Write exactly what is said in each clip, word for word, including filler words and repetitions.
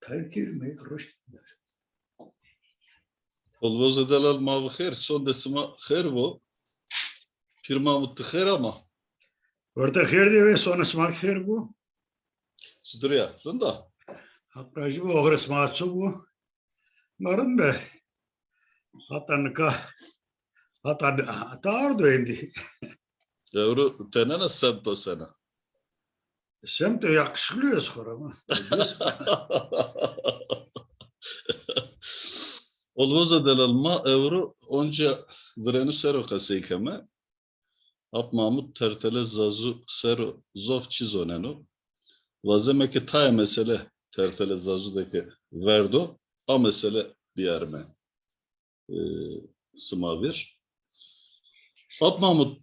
Her kir me roşt. Olvoze delal ma bi xêr, sonde sima xêr bo. Pîr Mahmud, ti xêr ama? Orta xêr de ve, sonde sima xêr bo. Sudur ya, rind a. Haq rajî bo, oxir sima ço bo. Ma rind be. Hata nika, hata, hata ardo êndî. Ewro tenena semto sena? Semto yakışıklı öz xora ma. Olvoza delal, ma ewro onca virenu sero qesey keme. Ap Mahmud tertele zazu sero zof çi zoneno. Vazeme ke taya mesele tertele zazu de ke verdo, a mesele biyarime e, sima vîr. Ap Mahmud,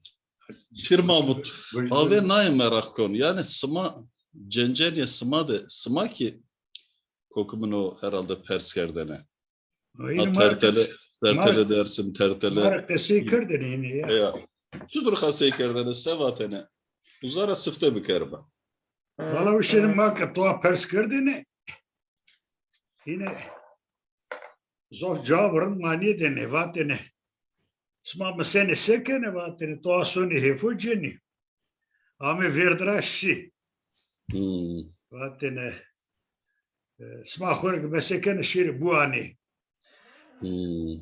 Pîr Mahmud, ave naye meraq kon. Yani sima, cencenîye sima de, sima ki kokimino herhalde pers kerdene. Ha, tertele, tertele Dersim, tertele. Ma ra qesey kerdene yine ya. Ya. Çudur qesey kerdene, se vatene? Uza ra sifte bikerime. Valla o şeyi ma ke toa pers kerdene. Yine zof cevab rind ma nêdêne, vatêne. Sima misenê se kenê, vatêne, to a sonê hêfo cenî. Amê vêrd ra şî. Hmm. Vatêne, e, sima xo rê ke mese kenê şêrê buanê. Hmm.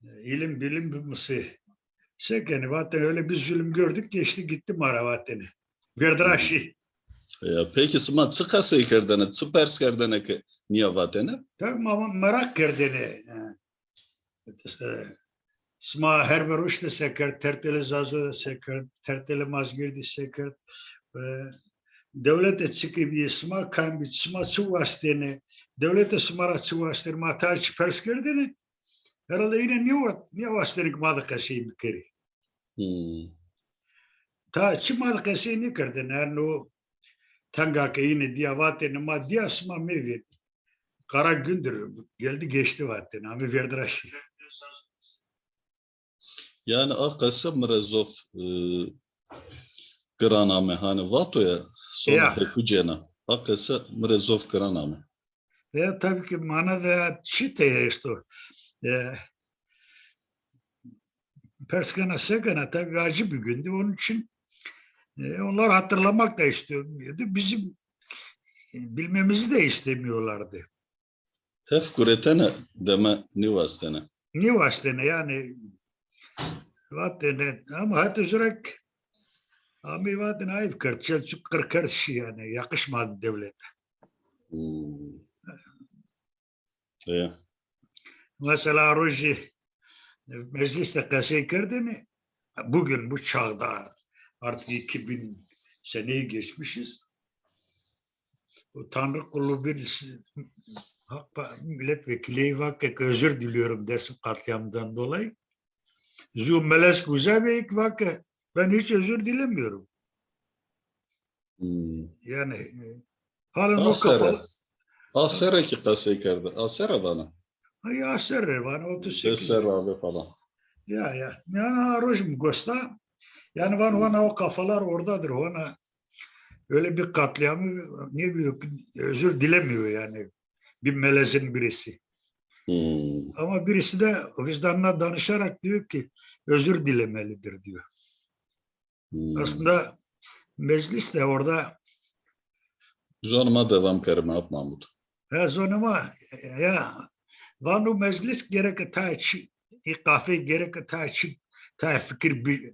E, îlim bîlim bimisê. Se kenê, vatêne, öyle bir zulüm gördük, geçti gitti ma ra, vatêne. Vêrd ra şî. Ya, peki sima çi qesey kerdene, çi pers kerdene ke nîya vatene? Tabi ma, ma meraq kerdene. E, e, sima Herverûş de se kerd, Tertele Zazo de se kerd, Tertele Mazgir de se kerd. E, dewlete çi ke bîye, sima kam bî, sima çi wastêne, dewlete sima ra çi wastêne, ma tayê çi pers kerdene. Herhalde yine nîya wa-, nîya wastêne ke ma de qesey bikerê. Hmm. Ta çi ma de qesey nêkerdêne, her no tenga ke yine dîya vatêne, ma dîya sima mevên. Kara gündür, geldi geçti vatêne, amê vêrd ra şî. Yani a qese mi rê zof, e, giran ame, hani vato ya, son hêfo cena. A qese mi rê zof giran ame. E, tabii ki mana da çi te esto. E, pers kena se kena, tabii acı bir gündü. Onun için, e, onları hatırlamak da istemiyordu. Bizim, e, bilmemizi de istemiyorlardı. Hef guretene deme nîwastene. Nîwastene yani, vatene ama heta zurek amî vatene ayıp kerd, çel çuk qir kerd şî yani, yakışmadı devlete. Hmm. E. Mesela rojî mecliste qesey kerdêne, bugün bu çağda artık iki bin seneyi geçmişiz. Bu Tanrı kulu birisi, Hak pa-, milletvekili va ke özür diliyorum Dersim katliamından dolayı. Zu melez uza ve ilk va ke ben hiç özür dilemiyorum. Hmm. Yani, e, halen o kafa. A serre ki qesey kerde. A serre vana. Ay, a serre vana, otuz sekiz. Beş serre abi falan. Ya, ya. Yani, ha, roj mi gosta. Yani, van, vana o kafalar oradadır. Vana öyle bir katliamı, ne bileyim, özür dilemiyor yani. Bir melezin birisi. Hmm. Ama birisi de vicdanına danışarak diyor ki, özür dilemelidir diyor. Hmm. Aslında meclis de orada. Zonê ma devam kerime, Ap Mahmud. He, zonê ma, ya, vano meclis gereke ta çi, î kafe gereke ta çi, ta fikir bi,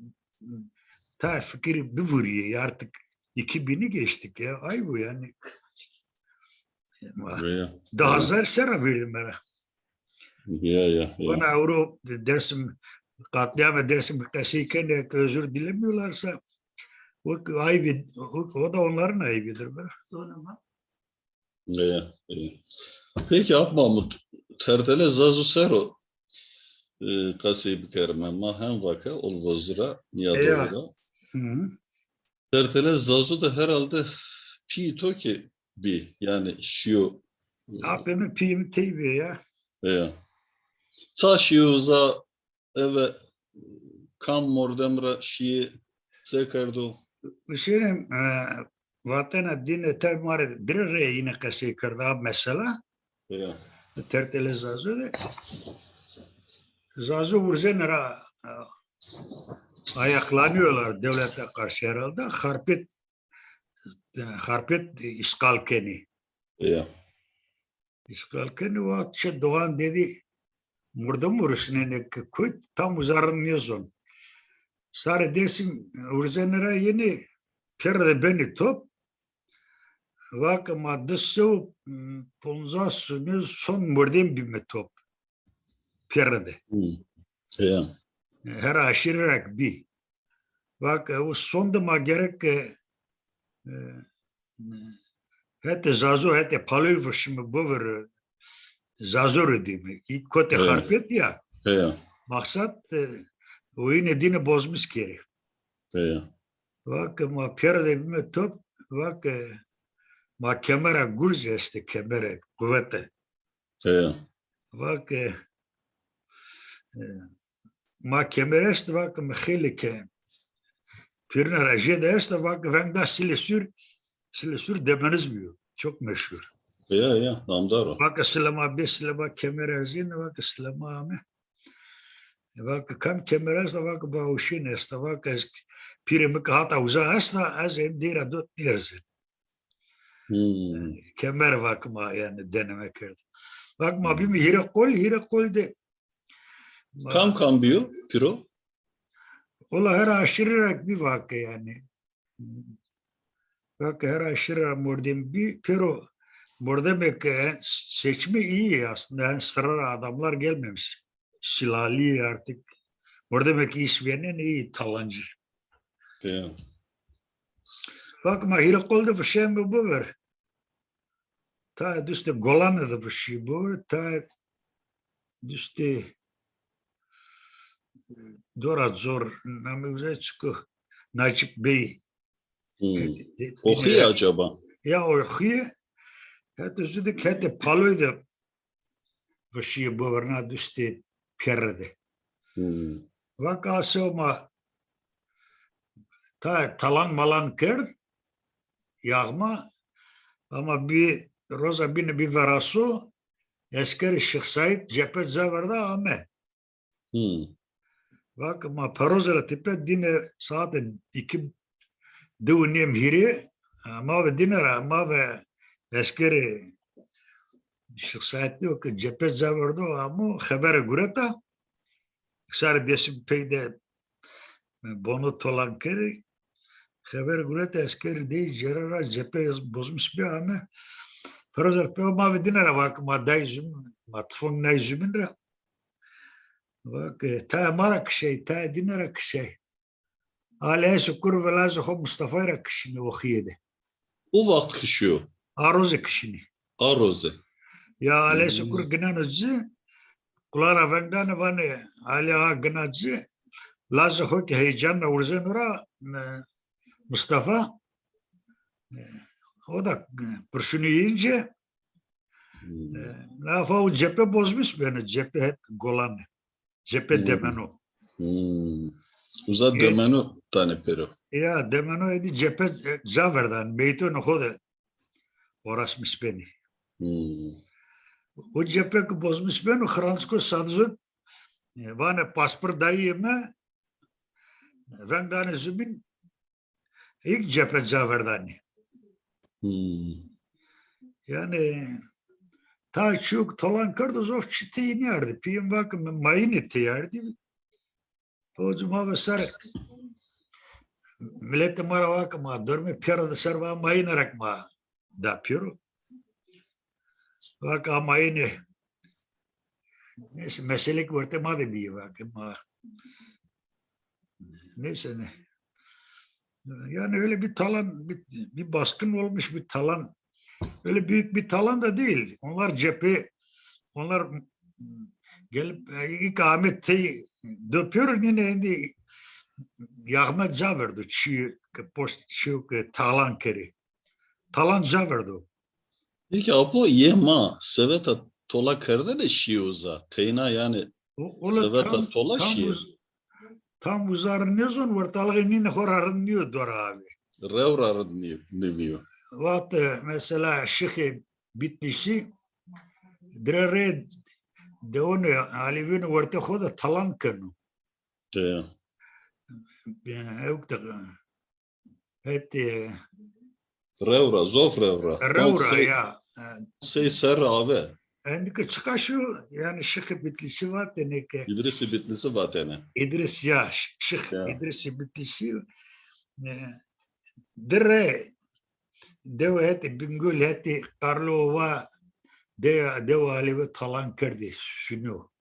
ta fikir bivuriye ya artık. İki bini geçtik ya. Ay bu yani. Ya, ya. Daha zar serra verdim bana. Ya, ya, ya. Bana Euro Dersim katliam ve Dersim qesey kene, özür dilemiyorlarsa o ayıp, o, o da onların ayıbıdır be. Ya, ya. Peki Ap Mahmud, tertele Zazu sero, e, qesey bikerime. Ma hem vake, olvozira, nîyadoxira. Hı hı. Tertele Zazu de herhalde pî to ki bî, yani şîyo. Apê mi pîyê mi tey bî ya. Ya. Ça şîyo uza, eve kam mordem ra şîyê, se kerdo? Hüseyin'im, e, vatena dîne, tabi ma rê dire rê yine qesey kerda a mesela. Ya. Tertelê Zazo de. Zazo urzene ra, e, ayaklanıyorlar devlete karşı herhalde. Xarpêt, e, Xarpêt işgal kenî. Ya. İşgal kenî, waxt çe Doğan dedi, mordem rusnenê ke kuyt, tam uza rind nêzon. Sarê Dêrsim urzene ra yenî, pêro de benî top. Va ke ma di sew poncas sone son mordem bîme top. Pêro de. Hmm. Ya. Her aşîre ra ke bî. Va ke o son de ma gerek ke, e, hetê Zazo, hetê Paloy vişîme biverê Zazo rê dîme. Kotê Xarpêt ya. Ya. Maqsad, e, oyunê dîne bozmis kerê. Ya. Va ke ma pêro de bîme top, va ke ma kemera gurz estê, kemera quwete. Ya. Va ke, e, ma kemer est, va ke mi xeylê ke pîrine ra jêde esta, va ke veng da Silê Sûr, Silê Sûr Demeniz bîyo. Çok meşhur. Ya, ya, namdar o. Va ke Silema bê, Silema kemer erzîne, va ke Silema ame. Va ke kam kemer esta, va ke Bawşîn esta, va ke ez, pîrê mi ke hata uza esta, ez êm dêra do nêrzên. Hmm. Kemer va ke ma yanî deneme kerd. Va ke ma bîme Hîreqol, Hîreqol de. Ma- Kam kam bîyo pîro? Ola her aşîre ra bî va ke yanî. Va ke her aşîre ra mordem bî, pêro mordemê ke seçimi iyi aslında, yani sıra adamlar gelmemiş. Silahlı artık. Mordemê ke îş vênenê, iyi talancı. Ya. Va ke ma Hîreqol de vişeme biver. Tayê dustê Golane de vişî biver, tayê dustê, e, dora cor, namê uza çik o, Nacip Bey. Hmm. Hetê, O xiye acaba? Ya o xiye, hetê zu de ke hetê Paloy de vişîye biver, na dustê pêre de. Hmm. Va ke a sew ma tayê talan malan kerd, yaxma, ama bî roza bîne bî veraso, eskerê Şêx Seîd cephe ca verda ame. Hmm. Va ke ma peroze ra tepe, dîne saate iki, di û nêm hîrê, ma ve dîne ra, ma ve eskerê Şêx Seîd dîyo ke cephe ca verdo, amo, xebere gureta. Sarê Dêrsim pey de, e, bono tolan kerê. Xebere gureta, eskerî dey cêre ra, cephe bozmis bî, ame. Peroze ra tepe, ma ve dîne ra, va ke ma day zumîn, ma tifong nay zumîn ra. Va ke tayê ma ra kişey, tayê dîne ra kişey. Alê Şukur ve lazê xo Mustafay ra kişîne o xiye de. O waxt kişîyo? A roze kişîne. A roze. Ya Alê Şukur gineno ci, qula ra veng dane, vanê Alê Ağa gina ci, lazê xo ke heyecan ra urzeno ra, e, Mustafa, e, o da, e, kurşunî yiyince, Hmm. e, lafa o cephe bozmis beno, cephe hep Golane. Cephe Demeno. Hmm. Uza Demeno danê pêro. Ya, Demeno êdî cephe, e, ca verdanê, meytonê xo de uğraşmis benî. Hmm. O cephe ke bozmis beno, Xirancko Sadzon, e, vanê paspor dayîyê mi, veng danê zumîn, ilk cephe ca verdanê. Hmm. Yanî, ta çîyo ke tolan kerdo, zof çî tey nêardî. Pîyê mi va ke mi mayîne tey ardî. Hocam, ma ve ser, miletê ma ra va ke ma dormê pêro de ser, va mayîne ra ke ma da pêro. Va ke a mayîne, neyse, mesele ke wertê ma de bîye, va ke ma, neyse ne. Yani öyle bir talan, bir, bir baskın olmuş, bir talan. Öyle büyük bir talan da değil. Onlar cephe, onlar gelip, e, ilk Ahmet tey do pêro, yine êndî yaxma ca verdo, çî ke poşt, çîyo ke talan kerê. Talan ca verdo. Peki apo, yê ma seveta tola kerdene şîye uza? Teyna yani. O, ola seveta tam, tola tam şîye. Uz, tam uza rind nêzon, wertalixê nînê xo ra rind nîyo dora avê. Rewra rind nî-, nîvîyo. Wextê mesela Şixê Bitlîsî dire rê dewonê Alevînê wertê xo de talan keno. E. E, ewk de, hetê rewra, zof rewra. Rewra, ya. Sey serre ave. Endî ke çiqa şîyo, yanî Şixê Bitlîsî vatêne ke. Îdrîsî Bitlîsî vatêne. Îdrîs ya, Şix, ya. Îdrîsî Bitlîsî, e, dire dewe hetê Bingol, hetê Karlova, de, dewa Alevî talan kerdê, şino.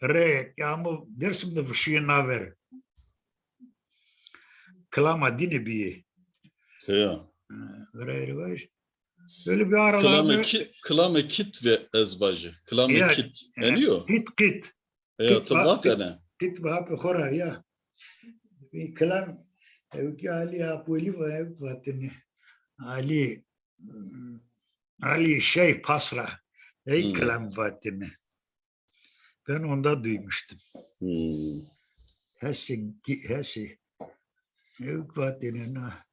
Rê, ya amo Dêrsim de vişîye naver. Kilama dîne bîye. Ya. Ha, verê rê vaj. Böyle bir aralarda kilame kit, kilame kit ve ez vajî. Kilame kit. Eniyo? Kit, kit. Ya, kit ti va-, vatene. Kit, kit va pe xora ya. Bir kilam, e, ki Ali Apoli va, e, vatene. Ali, Ali şey pasra. Ey kilam vatene. Ben onda duymuştum. Hmm. Hesi, hesi. Ewk vatêne na.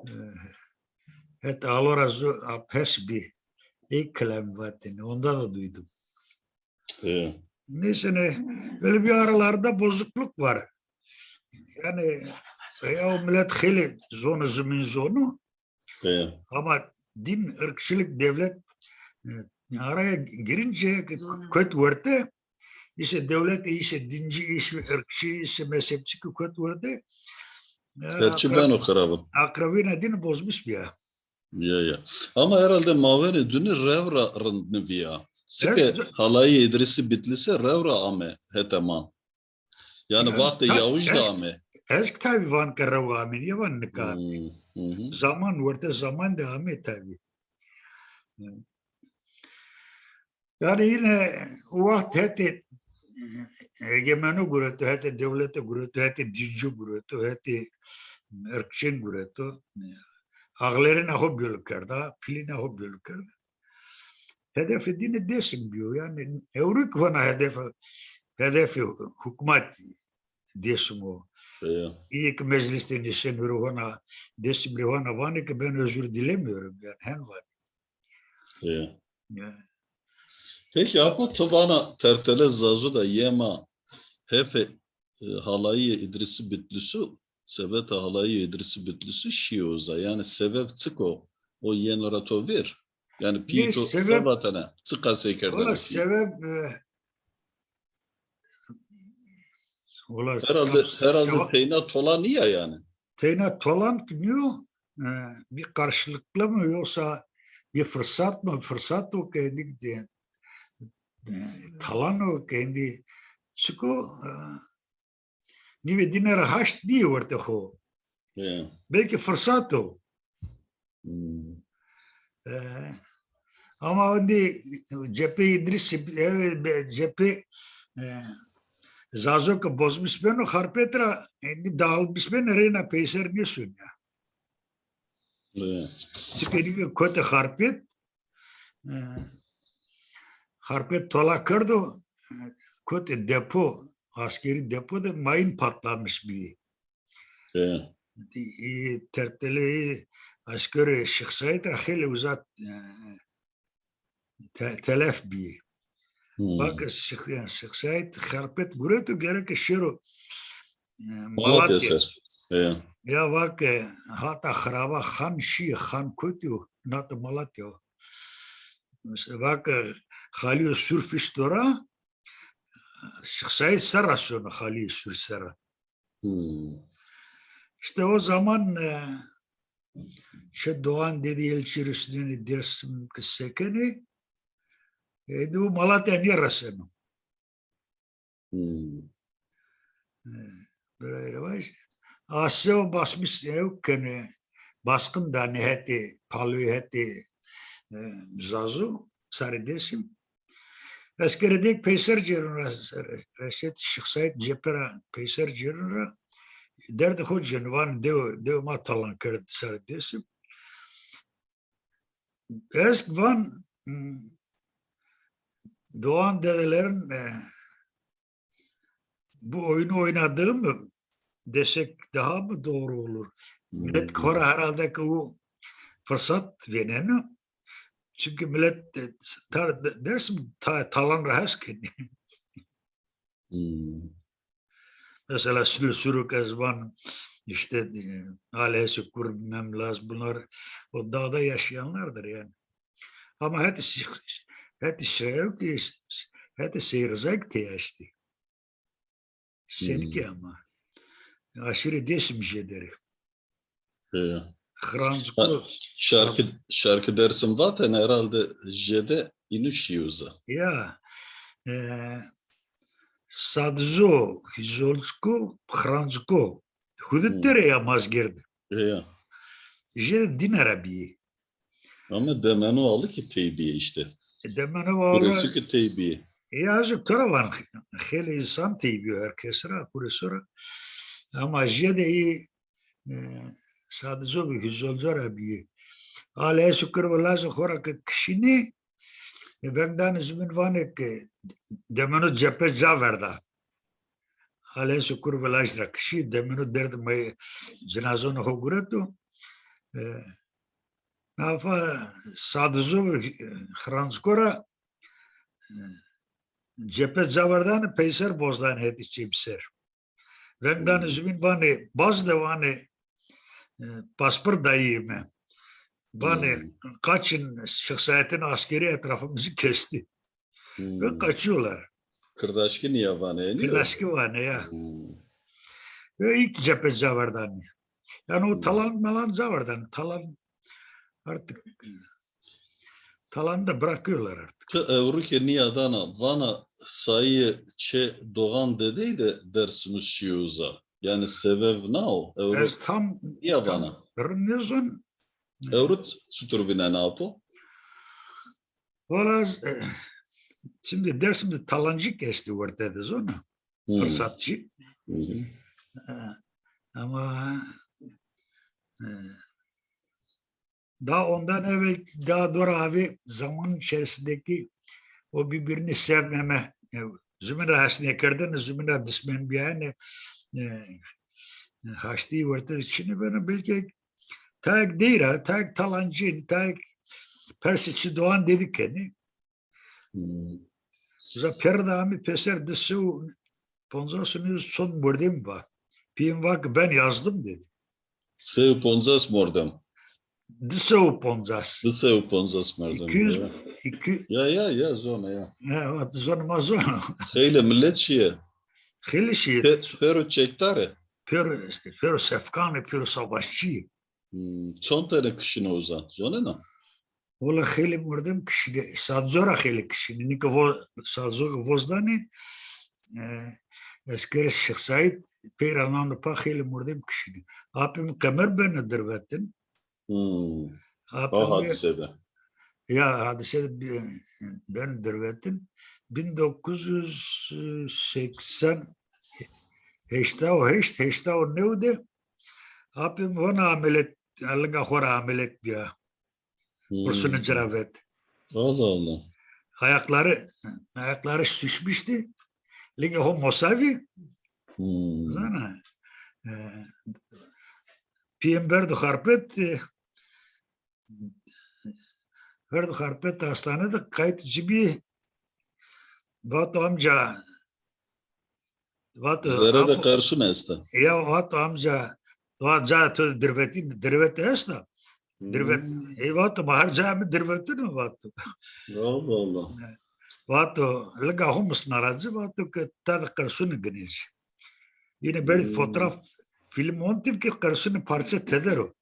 E, het alora zu apes bi. Ey kilam vatêne. Onda da duydum. Evet. Neyse ne, böyle bir aralarda bozukluk var. Yani ya o millet xeylê zonu, zimîn zonu. Evet. Ama din, ırkçılık, devlet, e, araya girince kö-, kötü werte, işte devlet, işte dinci, işte ırkçı, işte mezhepçi ki kötü werte. E, herçi akra-, beno xirabin. Akrabîna din bozmuş bir ya. Ya, ya. Ama herhalde mavênê duni rewra rind nîvîya. Çike halayî Îdrîsî Bitlîsî rewra ame hete ma. Yanî, yanî, wextê ta-, Yawij de ez, ame. Ez ki tabî van ke rew ame, nêvan nika ame. Hmm, hı hı. Zaman, werte zaman de ame tabî. Yanî yine o wext hetê, e, egemeno gureto, hetê dewlete gureto, hetê dîncî gureto, hetê irkçên gureto. Axlerêna xo bîyo kerda, pilîna xo bîyo kerda. Hedefê dîne Dêsim bîyo. Yanî ewro ki vana hedefê, hedefê hukmat Dêsim o. Ya. Îyê ki meclis de nişenê ro vana, Dêsim rê vana, vanê ki ben özür dilemiyorum. Yanî hen vanê. Ya. Ya. Peki, apo ti vana Tertele Zazu de yê ma hefê, e, halayîyê Îdrîsî Bitlîsû, sebeta halayîyê Îdrîsî Bitlîsû şîyo uza. Yanî sebeb çik o, o yeno ra to vîr? Yanî pîyê to se vatene, çi qesey kerdene pî? Sebeb, e, herhalde, herhalde teyna tola nîya yanî. Teyna tolan ki nîyo, e, bir karşılıklı mı yoksa bir fırsat mı? Fırsat o kendi, e, talan o kendi. Çiko, e, nîvê dîne ra haşt nîyê wertê xo. Ya. Belkî firsat o. Hmm. E, ama endî cephe Îdrîsî, e, be-, cephe, e, Zazo ke bozmis beno Xarpêt ra, endî dağılmis beno, reyna peyser nêsono ya. Ya. Çike nîke kotê Xarpêt, e, Xarpêt tola kerdo, e, kotê depo, askerî depo de mayın patlamış bîyê. E. Î, Tertelê, î, eskerê Şêx Seîd ra xeylê uza, e, te-, telef bîyê. Hmm. Vake Şêx, yanî Şêx Seîd Xarpêt gureto, gereke şêro, e, Malatya. Malatya ser. E. Ya vake hata xiraba xan şî, xan kotî yo, nate Malatya. Mesela vake xalîyo sur fişto ra, Şêx Seîd ser ra sono xalîyê sur ser ra. Hmm. İşte o zaman, e, şey Doğan dedi, elçi Rüsnenî Dêrsim ki sekenî, e, di o Malatya nêreseno. Hmm. E, birayê rê vajî. Asê o basmis ew kenê, baskın danê hetê, paloyê hetê, e, Zazo, sarê Dêsim. Eskerê dêk peyser cêrun ra, Reşet Şêx Seîd cephe ra peyser cêrun ra, derdê xo cêrun, van dew, dew ma talan kerd ser Dêsim. Ez van, hmm, Doğan dedelerin, e, bu oyunu oynadığımı desek daha mı doğru olur? Millet kora herhalde ki o fırsat vereni. Çünkü millet, e, ta-, Dersim ta-, talan rahatsız ki. Mesela Sülü Sürük, Ezban, işte, e, Aleyhesü Kur, bilmem Laz, bunlar o dağda yaşayanlardır yani. Ama heti, heti şey yok ki, heti seyir zevk te yaşti. Seninki ama. Aşırı desim jederi. He. Xranzko. Şarkı, şarkı Dersim vaten herhalde jede inuşi uza. Ya. E, Sadızo, Hizolsko, Xranzko. Hudut dere ya mazgirdi. Ya. Jede din arabiyi. Ama demeno alı ki teybiye işte. E, demeno alı. Kuresu ki teybiye. E, azıcık tara van, xele insan teybiyo herkes ra, kuresu ra. Ama jede iyi, e, Sadızo bi Hizolco ra biyi. Ale esu kır ve lazı xora ki kişini, e, vengdan zümin vane ki demeno cephe ca verda. Halen şukur velaj ra kişî, demino derd may cinazon ho gureto. E, nafa Sadızo, e, Xranzko ra, e, cephe caverdanê peyser vozdanê hetî çê bi ser. Veng danê zubîn vanê, baz de vanê, e, paspir dayî mi. Vanê, kaçın şexsiyetin askeri etrafımızı kesti. Ve kaçıyorlar. Kırdaşki niye vanê, niye? Kırdaşki vanê ya. Ve ilk cephe caverdanê. Yani o talan malan caverdanê. Talan artık, talanı da bırakıyorlar artık. Ti ewro ke nîyadana, vana sayî çê Doğan Dedey de Dersimû şîyo uza. Yani sebev na o? Ewro ez tam, nîya tam vana? Rind nêzon. Ewro çitur vînena apo? Valla, e, şimdi Dersim'de talancı kesti ortada zona. Fırsatçı. E, ama, e, daha ondan evvel, daha doğru abi, zaman içerisindeki o birbirini sevmeme, e, zümre hesnekerdene, zümre dismenbiyane, e, haştî ortada. Şimdi ben belki tayk değil ha, tayk talancı, tayk persi çi Doğan dedik yani. Uza pêro de amî pêser di se û poncas û nêz çond mordem va. Pîyê mi va ki ben yazdım dedi. Di se û poncas mordem. Di se û poncas. Di se û poncas mordem. İki yüz, ya. İki... Ya, ya, ya, zona ya. Ya, vat zona ma zona. Xeylê millet şîye. Xeylê şîye. Pe-, pêro çekdar ê. Pêro, pêro sefkan ê, pêro savaşçı yê. Hmm, çond tene kişîne uza, zonena? Wela xeylê mordem kişîne, Sazo ra xeylê kişîne. Nika vo, Sazo ki vozdanê, e, eskerê Şêx Seîd pey ra nano pa xeylê mordem kişîne. Apê mi Qemer beno dirvetin. Hmm. Apê mi hadise de. Ya, hadise de bi-, beno dirvetin. Bin dokuz yüz seksen, heşta û heşt, heşta û new de apê mi vana ameliyat, linga xo ra ameliyat biya. Kursunu cira vet. Allah Allah. Ayakları, ayakları şişmişti. Linga ho mosavi. Zana. E, pîyê mi berdo Xarpêt, e, berdo Xarpêt hastane de qayt cibî. Vato amca, vato zere de apo, qersun esta. Ya vato amca, va ca to dirvetî, dirvet esta. Dirvet, e, vato ma her ca mi dirvetino vato. Allah Allah. Vato linga ho musnara ci, vato ki ta de qersuni ginê ci. Yine bir fotoğraf film ontiv ki qersuni parça tedero.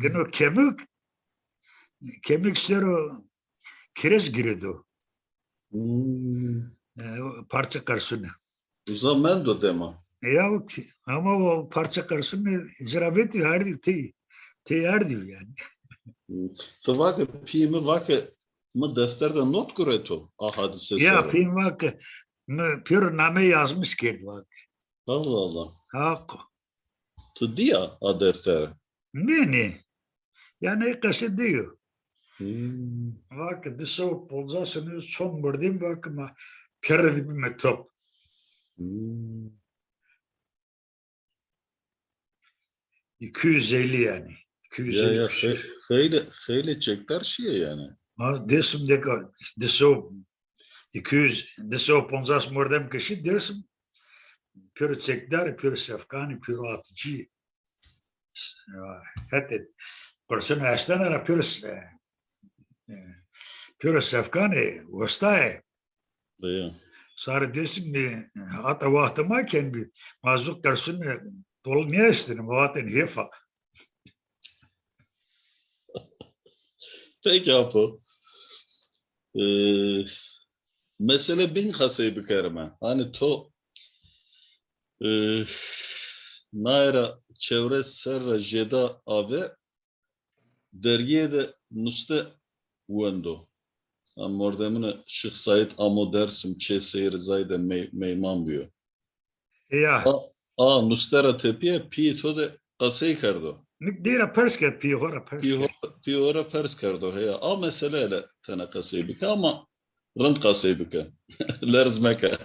Gino kemik, kemik sero kirez girêdo. E, o parça qersuni. Uza mendo dema. Ya o ki, ama o parça qersuni cira vetî hardî tey, tey hardî yani. Ti vake pîyê mi vake mi defter de not gureto a hadise sere. Ya pîyê mi vake mi pêro name yazmış kerd vake. Allah Allah. Haqo. Ti dîya a deftere? Nê, nê. Yani qese dîyo. Vake di se û poncas sene çond mordem vake ma pere de bîme top. iki yüz elli yani. Ya, iki yüz elli ya, kişi. Xe-, xeylê, xeylê çekdar şîye yani. Ha, Dêrsim de ka-, di sey, iki yüz, di sey û poncas mordem kişî Dêrsim. Pêro çekdar, pêro sefkan, pêro atıcı. Hetê qurşun estene ra pêro s-, e, e, pêro sefkan ê, usta ê. Sarê Dêrsim de, hata wextê ma ken bî. Ma zû qersun tol nêestêne, ma vatên hêfa. Peki Apo. Ee, mesele bîn qesey bikerime. Hani to, ee, naye ra çewres serre jêda ave, dergîye de nuste wendo. Ha, mordemune Şêx Seîd amo Dêrsim, çê Sey Rizay de mey-, meyman bîyo. Ya. A, a nuste ra tepîya pîyê to de qesey kerdo. Nik dey ra pers kerd, pîyê xo ra pers kerd. Pîyê xo ra pers kerdo, heya. A mesele hele tena qesey bike ama rind qesey bike. Lerz meke.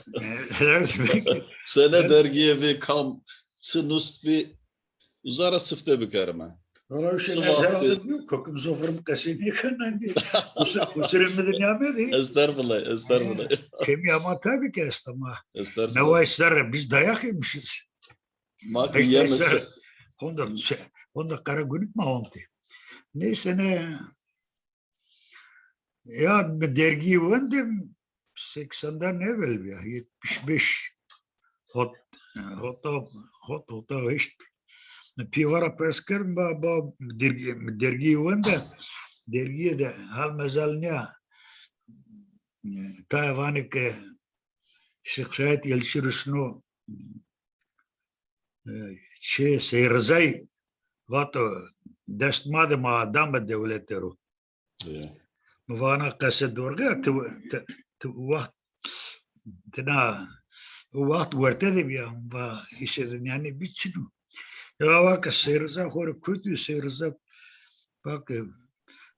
Lerz meke. Sene dergîye vî, kam çi nust vî, uza ra sifte bikerime. Valla o şey, çi ez wextî herhalde diyor, kokim zofirim qesey nêkena. Kusur, kusurê mi de nîyamedî. Estağfurullah, estağfurullah. Kemî ama tabii ki est ama. Estağfurullah. Neway serre biz dayak yemişiz. Ma ki yemişiz. Honda, honda kara günük ma honti. Neyse ne. Ya, mi dergî wendim, seksendan evvel bîya, yetmiş beş, hot, hota, hot, hota heşt. Mi pîyê xo ra pers kerd, ba, ba, dergî, dergî wende, dergîye de hal mezal nîya, tayê vanê ke Şêx Seîd Elçî rusno, e, çê Sey Rizay vato dest ma de, ma dame dewlete ro. Mi va na qese dorxe, ti, ti, ti wext, ti na, o wext werte de bîya, mi va îşê de nîyanê bî çin o. Ya va ke Sey Riza xo rê kotî, Sey Riza va ke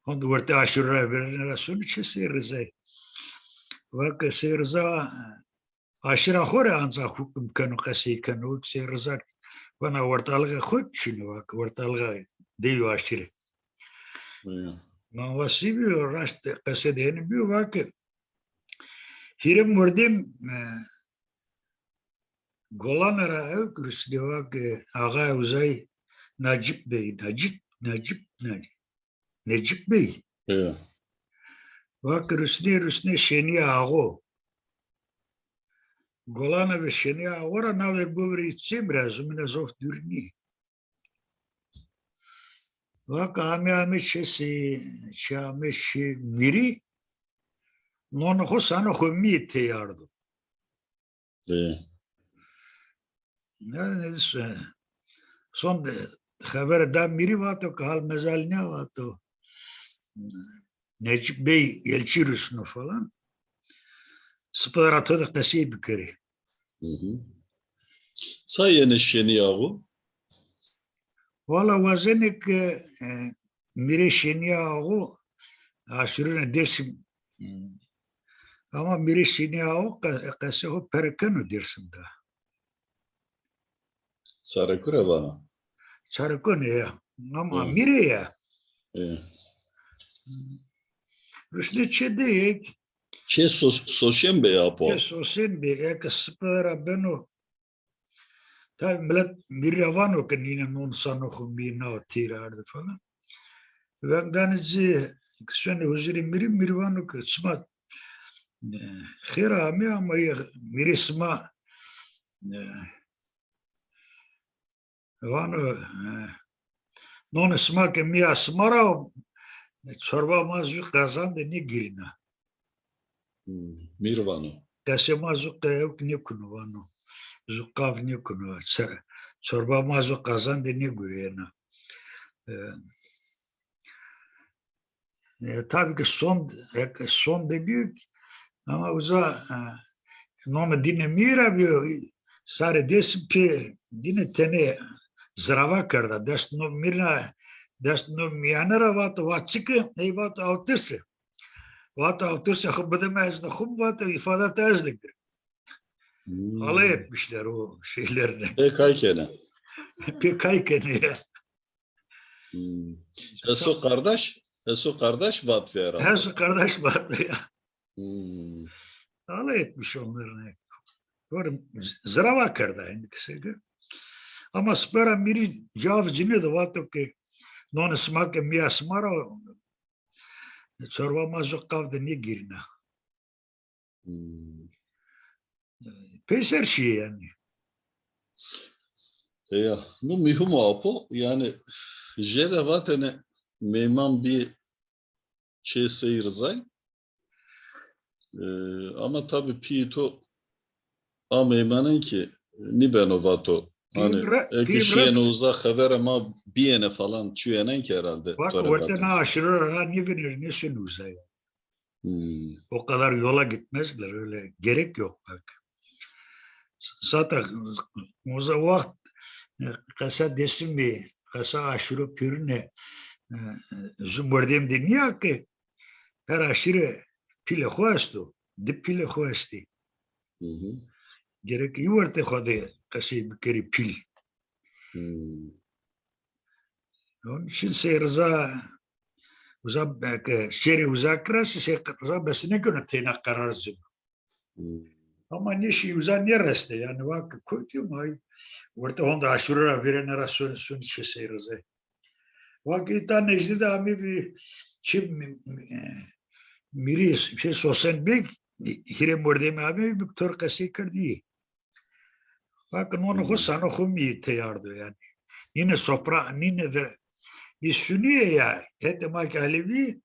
honde werte aşîre ra verêne ra sono çê Sey Rizay. Va ke Sey Riza aşîra xo rê ancax hukm keno, qesey keno. Sey Riza vana wertalixê xo çin o, va ke wertalixa dey û aşîre. Ma va sî bîyo, raşt qese de henî bîyo, va ke hîrê mordem, e, Golane ra ewk rusnê, va ke axayê uzay Nacîb Bey, Nacîb, Nacîb, Nacîb. Necip Bey. Va ke rusnê, rusnê Şenîya Axo. Golane ve Şenîya Axo ra naver bovire Çêmre, zumîne zof dûr nî. Va ke ame, ame çê Sey, çê, ame çê Mîrî, nonê xo sanê xo mîyê tey ardo. Son de xebere da Mîrî, vato ke hal mezal nîya, vato Necip Bey Elçî rusno falan. Sipe ra to de qesey bikerê. Ça yenê Şenî Axo? Valla wazenê ke, e, Mîrê Şenî Axo aşîrunê Dêrsim. Ama Mîrê Şenî Axo qe-, qesê xo pere keno Dêrsim de. Çarekure vana. Çarekune ya. Ama Mîrê ya. Rusnê çê de yek. Çê Sos-, Soşenbe ya po. Çê Soşenbe, eke sipe ra beno. Tabî milet Mîrî ra vano ke nîne non sanê xo mîyê nawa teyr arde falan. Veng danê ci ke senê huzurê Mîrî, Mîrî vano ke sima, e, xêr amê ama yê Mîrê sima, e, vano, e, nonê sima ke mîya sima ra o, çorba ma zû qezan de nêgirîna. Hmm, Mîr vano. Qesê ma zû qe-, ewk nêkuno, vano. Zû qav nêkuno. Çe-, çorba ma zû qezan de nêgurîyena. E, e, tabî ke son, e, son de bîyo, ama uza, e, nonê dînê Mîrî ra bîyo, sarê Dêrsim pê dîne tenê zirava kerda. Dest no Mîrî ra, dest no mîyane ra vato, va çike, ey vato awtirse. Vato awtirse xo bide mi, ez de xo, vato îfade te ez de girim. Hmm. Alay etmişler o şeylerine. Pê kay kene. Pê kay kene ya. Hmm. Heso kardeş, Heso kardeş vat vera. Heso kardeş vat ya. Hmm. Alay etmiş onların. Doğru, z- zırava kerda indi kısaca. Ama spera miri cevap cini de vato ki nonê sima ke mîya sima ra çorba ma zû qav de nêgirîna. Hmm. Peyser şîye yanî. Eya, no muhîm o apo. Yanî jêde vatêne meyman bî çê Sey Rizay. E, ama tabî pîyê to a meymanen ki nîbeno vato. Hanî eke şîyêne uza xevere ma bîyêne falan çuyênen ki herhalde. Bak, to ra wertê vato. Na aşîre ra nêvênê, nêşuenê uza ya. Hmm. O kadar yola gitmezler, öyle gerek yok bak. Zaten uza waxt, e, qesa Dêsimî, qesa aşîro pêrune, e, e, zu mordem de nîya ki her aşîre pîlê xo esto, di pîlê xo estî. Hı hı. Gerek î wertê xo de qesey bikerî pîl. Hmm. Onun için Sey Rıza uza, e, ke şêrê uza kira, Sey Rıza besinêkeno teyna qerar zî. Hmm. Ama nêşî uza nêrestê, yanî, wa ke kotî ma wertê honde aşîre ra vêrêne ra sonê, sonê çê Sey Rızay. Wa ke îta nejdî de amê vî çi mi-, mi-, e, mîrî, şey, Sosen Beg, hîrê mordemî amê vî, bi to rê qesey kerdî. Wa ke nonê xo, hmm, sano xo mî teyar do yanî. Nîne sofra, nîne de î sunîye ya, hetê ma ke Alevî,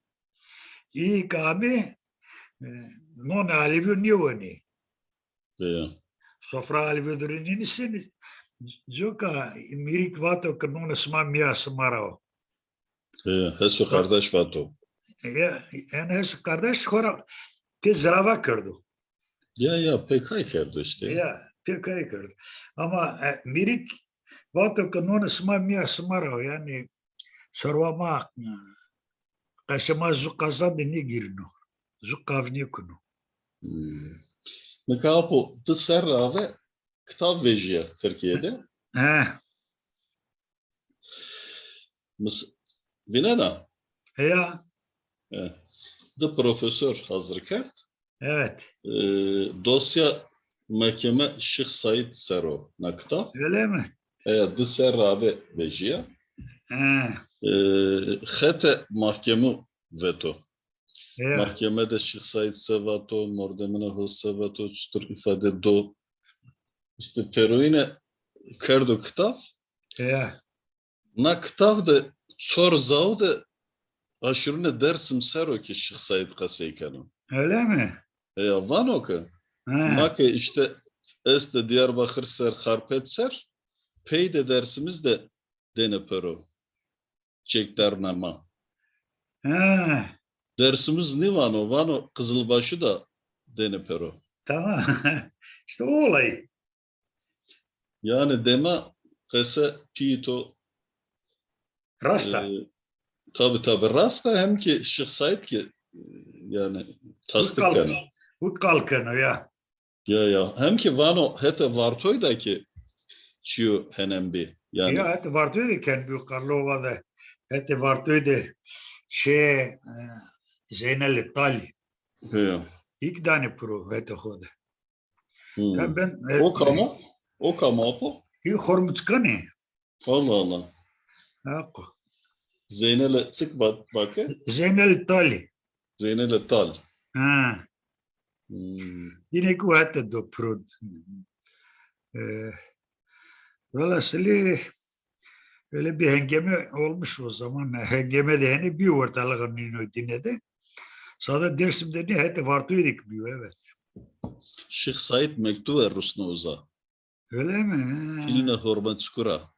î ke amê, e, nonê Alevî nêwenê. Ya. Sofra Alevî de rê nênisenê. Coka mîrîk vato ke nonê sima mîya sima ra o. E, Heso kardeş vato. Ya, yanî Heso kardeş xo ra pê zirava kerdo. Ya, ya, pê kay kerdo îşte. Ya, pê kay kerdo. Ama, e, mîrîk vato ke nonê sima mîya sima ra o, yanî çorba ma, e, qesê ma zu qazan de nêgirîno. Zu qav nêkuno. Hmm. Nika apo di serre ave kitab vejîya Tirkîye de. He. Mis-, vînena? Heya. E, di profesor hazir kerd. Evet. E, dosya mehkeme Şêx Seîd ser o na kitab. Öyle mi? E, di serre ave vejîya. He. E, xete mahkemu veto. Ya. Mahkeme de Şêx Seîd se vato, mordemine ho se vato, çutur îfade do. Îşte pêroyîne kerdo kitab. Ya. Na kitab de çor zaw de aşîrunê Dersim ser o ki Şêx Seîd qesey keno. Öyle mi? E, ya vano ki, ha, ma ki îşte estê Diyarbakir ser, Xarpêt ser, pey de Dersimiz de dêne pêro. Çekdarna ma. Ha. Dersimiz nîvano, vano Qizilbaşı da dêne pêro. Tamam. İşte o olay. Yanî dema qese pîyê to rast a. E, tabi, tabi, rast a, hem ki Şêx Seîd ki, e, yanî tasdik keno. Wi qal keno ya. Ya, ya. Hem ki vano hetê Vartoy de ki çîyo henen bî. Yanî. Ya, hetê Vartoy de ken bî, Karlova de. Hetê Vartoy de şey, e, Zeynelê Talî. Ya. Îk danê piro hetê xo de. Hmm. Ya ben, e, o kam o? O kam o apo? Î Hormuzkanî. Allah Allah. Apo. Zeynelê çik va-, vake? Zeynelê Talî. Zeynelê Tal. Ha. Hmm. Yine ki o hete do piro. E, velhasılı öyle bir hengame olmuş o zaman. Hengame de hani bir ortalığa nîno dîne de. Sada Dersim'de ne hete Vartoy'daki bir, evet. Şêx Seîd mektuve rusno uza. Öyle mi? Ha. Pîlnê Hormezkû ra.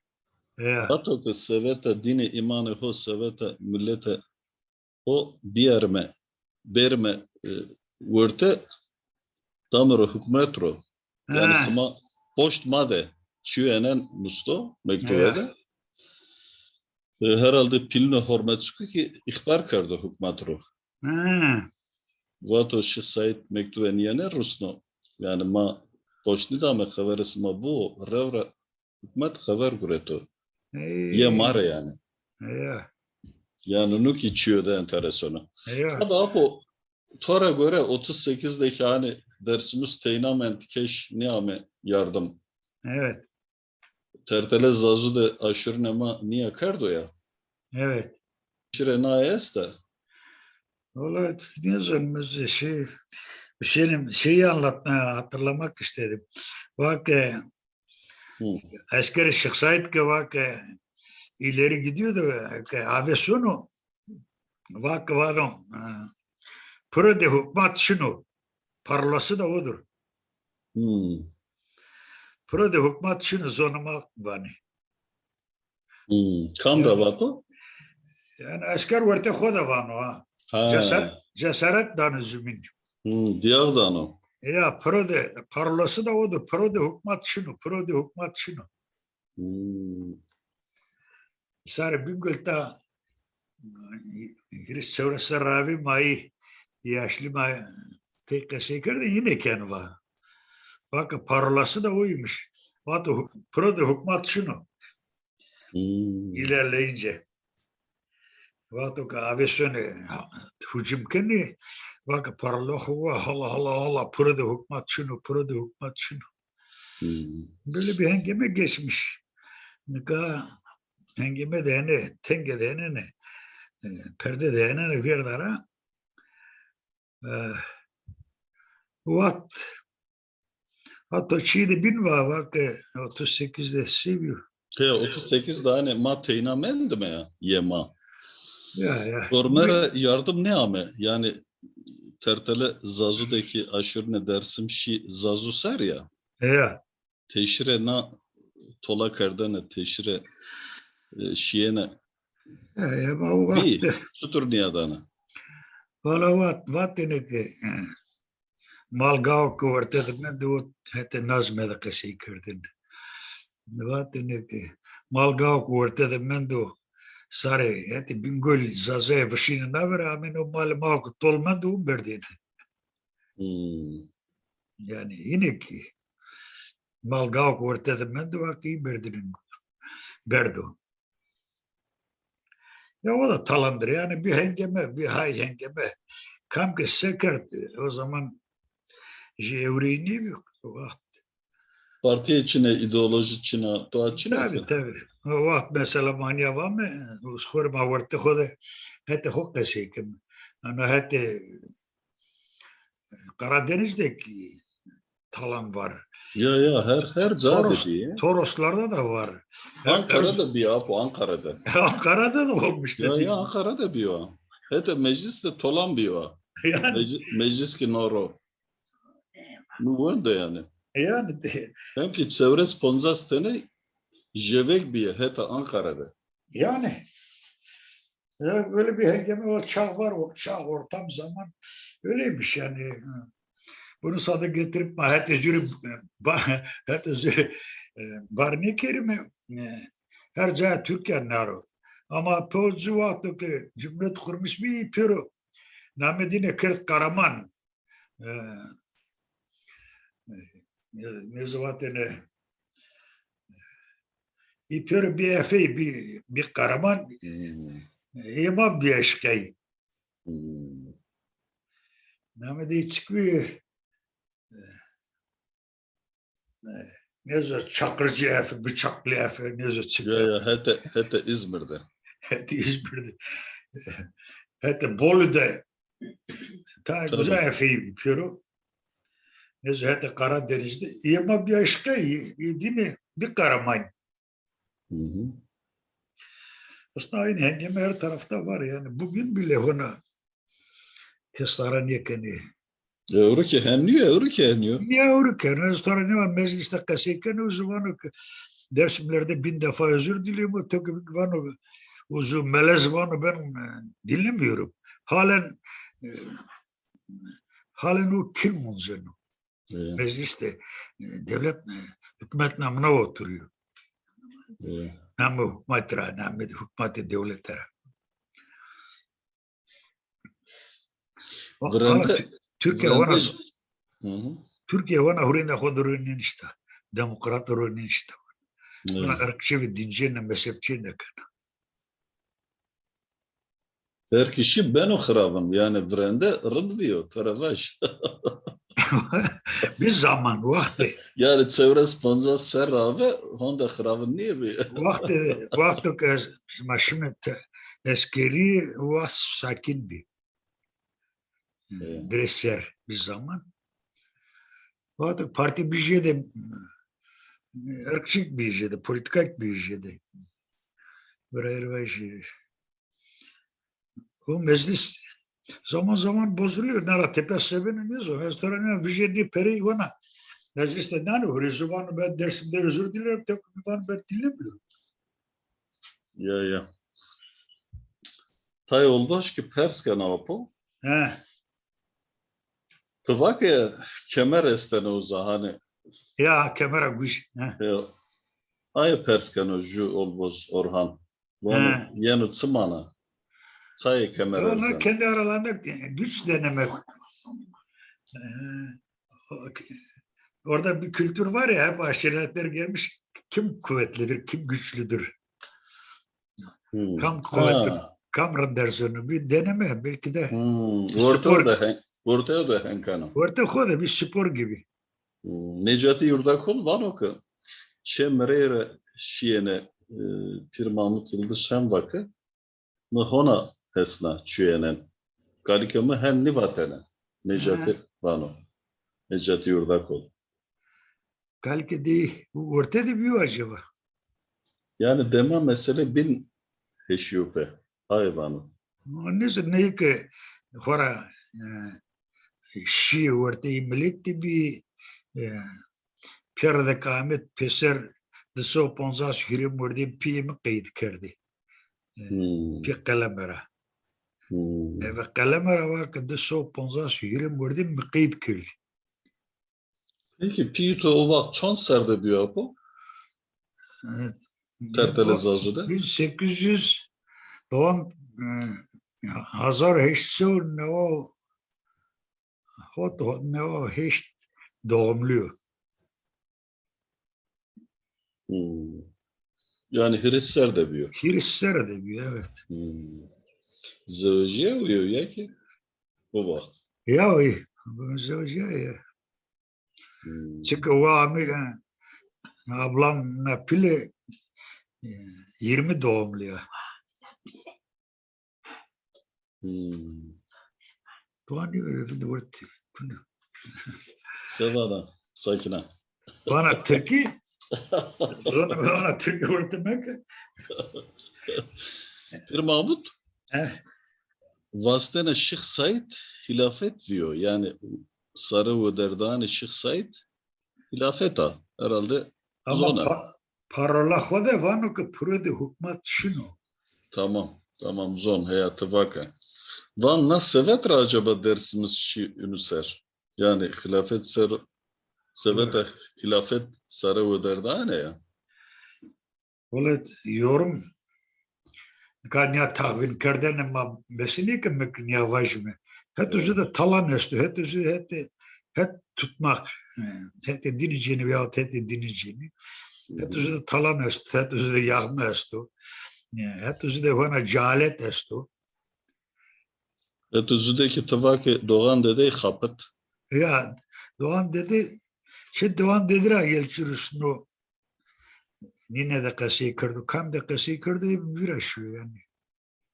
Ya. Vato ke seveta dînê îmanê ho, seveta milete ho biyerme, berme, e, werte, dame ro hukmet ro. Yanî, ha, sima poşt ma de çîyo enen nusto, mektuve de. Ya. E, herhalde pîlnê Hormezkû ki îxbar kerdo hukmet ro. Ha. Vato Şêx Seîd mektuve nîyene rusno. Yanî ma poşt nîdame, xevere sima bo, rew ra hukmet xever gureto. Ey. Yê ma rê yanî. Ya. Yanî nu kî çîyo de enteresan o. Ya. Tabi apo, to ra gore otuz sekiz de kî hanî Dersimus teyna mend, keş nêame yardım. Evet. Tertele Zazu de aşirine ma nîya kerdo ya. Evet. Şire na esta. Valla nêzon, şey, şeyi, şeyi anlatmaya, hatırlamak istedim. Bak, e, Hı. Asker Şıhsaid ke bak, e, ileri gidiyordu, ke ave sonu, bak, vano, e, piro de hukmat şino. Parolası da odur. Hmm. Piro de hukmat şino, zonê ma vanê. Hmm. Kam da vato? Yanî esker wertê xo de vano ha. Ha. Cesar-, cesaret dano zumîn. Hmm, diyar dano. Ya, piro de, parolası da odur. Piro de hukmat şino, piro de hukmat şino. Hmm. Sarê Bingöl ta hîris çewres serre ra vî, ma yî yaşlî ma tey qesey kerdin, yine ken va. Bak, parolası da oymuş. Vato hu-, piro de hukmat şino. Hmm. İlerleyince. Vato ke ave sone hucum kenê, vake parola xo, hala, hala, hala, piro de hukmat şino, piro de hukmat şino. Hmm. Böyle bir hengame geçmiş. Nika hengame de hene, tenge de hene ne, e, perde de hene ne, vêrda ra. E, wat, hatta çî de bin va, vake otuz sekiz de sivî. He, otuz sekiz de hanî ma teyna mendime ya, yê ma. Ya, ya. Dorme ra yardım nêame. Yanî Tertele Zazu de kî aşirine Dersim şî Zazu ser ya. Ya. Teşire na tola kerdene, teşire, e, şîyene. E, e, ma o vaxt de çitur nîyadane? Vala vat, vatêne ke, e, mal gao ke werte de mendo, hetê nazme de qesey kerdêne. Vatêne ke mal gao ke werte de mendo, sarê hetê Bingolî Zazayê vişîne navêre, amêne o malê ma ke tol mendo, berdêne. Hmm. Yanî yine kî mal gao ke werte de mendo, vake yî berdêne, berdo. Ya o da talandır. Yanî bir hengeme, bir hay hengeme. Kam ke se kerd, o zaman jî ewreyî nêbî o waxt. Partîye çin ê, îdeolojî çin a, doğa çin a. Tabi, tabi. O waxt mesela ma nîya vame, xo rê ma wertê xo de hetê xo qesey keme. Ana hetê Karadeniz de kî talan var. Ya, ya, her, her ca de bî. Toroslarda da var. Ankara de bî, apo, Ankara de. Ankara de de olmuş. Ya, ya, Ankara de bî o. Hetê meclis de tolan bî o. Yanî. Meclis, meclis kî no ro. Nu wendo yanî. Yanî de. Hem kî çewres poncas tene jêvek bîye heta Ankara de. Yanî. Ya, böyle bir hengame, o çağ var, o çağ, ortam, zaman öyleymiş yani. Bunu sade getirip ma hetê jüri, ba-, hetê jüri, e, bar nêkerîme, e, her cayê Türkiye naro. Ama pê ci wexto ke cumhuriyet kurmuş bî, pêro namê dîne kerd Karaman. E, e, ne, ne zivatêne, î pêro bî efey, bî, bî Karaman, hmm, ê ma bî eşqey. Hmm. Namê de çik bî, e, e, nêzo Çakırcı Efe, Bıçaklı Efe, nêzo çik. Ya, ya, hete, hete İzmir'de. Hete İzmir'de. Hete Bolu'da. Ta uza efey bî pêro. Nêzo hete Karadeniz'de. Ê ma bî eşqey, ê dîne bî Karaman. Hı hı. Aslında aynı hengame her tarafta var yani. Bugün bile hona tesara nêkenê. Ewro ke henî yo, ewro ke henî yo. Ya ewro ke henî yo. Ez to ra nêva mecliste qesey kenê, uzu vano ke Dersimlerde bin defa özür diliyorum. O to ke vano uzu melez vano ben, e, dinlemiyorum. Halen, e, halen o kin munceno. Evet. Mecliste, e, devlet, e, hükümet namına oturuyor. Evet. Namı hükümet ra, namı hükümet devlet ra. Virende, Türkiye vana, Türkiye vana hurênda xo de ronî nişta. Demokrat ronî nişta. Vana ırkçı ve dinci ne, mezhepçi ne kena. Her kişî beno xiravin, yanî virende rind vîyo, to ra vaj. Bir zaman, wextê. Yanî çewres poncas serr ave, honde xiravin nêbî. Wextê, wexto ke ez, ma şime te-, eskerî, wext sakîn bî. Dirê ser bir zaman. Wexto partî bî jêde, ırkçılık bî jêde, politikak bî jêde. Birayê vajî. O meclis zaman zaman bozuluyor. Nara tepe sebebini ne zor? Ez tera ne vijê ne perey vana. Meclis de nane huri zubanı ben Dersim'de özür dilerim. Tek ben dinlemiyorum. Ya, ya. Tay oldaş ki pers kena apo. He. Ti va ke kemer estene uza, hani. Ya, kemera guş. He. Ya. Aye pers keno ju olboz Orhan. Vano, yeno çi mana? Çayê kemer erzeno? Onlar kendi aralarında güç denemek. Ee, o-, orada bir kültür var ya, hep aşiretler gelmiş, kim kuvvetlidir, kim güçlüdür. Hmm. Kam kuvvetli, kam rind erzeno. Bir deneme, belki de. Hmm. Ortaya da hen-, ortaya da henkano. Orta xo da bir spor gibi. Hmm. Necati Yurdakul vano ki, çê mi reyre şiyene, e, Pir Mahmut Yıldız hem va ki, mi hona hesna çuyenen. Kalike mi hen nivatene. Necati vano. Necati Yurdakul. Kalike de orte de biyo acaba? Yani dema mesele bin heşiyo pe. Ay vano. Neyse, ney ki xora, e, şî werteyî miletî bî, e, pêre de ke amet pêser di sey û poncas hîrê mordem pîyê mi qeyd kerdî. E, pî qeleme ra. Eve qeleme ra va ke di sey û poncas hîrê mordem mi qeyd kerdî. Peki pîyê to o waxt çond serre de bîyo apo? Tertele Zazu de. Bin sekiz yüz, doğum, e, hazar heşt sey û neway, hot, hot, neway heşt doğumluyor. Hmm. Yani hîris serre de bîyo. Hîris serre de bîyo, evet. Hmm. Zewecîye wîyo ya ki o waxt? Ya, zewecîye ya. Hmm. Çünkü o amî, e, ablam na pîle, e, yirmi doğumlu ya. Hmm. Doğan diyor öyle bir wert. Sevada, sakina. Bana Tirkî, bana Tirkî wert demek. Pir Mahmut? He. Vastene Şix Said hilafet diyor. Yani sarı öderdanê Şix Said hilafet a. Herhalde ama zona. Pa-, parola xo de vano ke piro de hukmat şino. Tamam, tamam, zon, heya ti vake. Van na sevet ra acaba Dersimî şî unu ser? Yani hilafet ser, seveta hilafet sare wederdane ya. Wele yorum, nika nîya taxmînkerdene ma besinê ke mi nîya vajîme. Het uzu de talan esto, het uzu, het, het tutmak, e, hetê dînî cênî veyahut hetê dînî cênî. Het uzu de talan esto, het uzu de yaxme esto. E, het uzu de hona cehalet esto. Het uzu de ki ti va ke Doğan Dedey xapit. Ya, Doğan Dede, şi Doğan Dede ra yelçirusno. Nîne de qesey kerdo, kam de qesey kerdo, hep vîra şiyo yanî.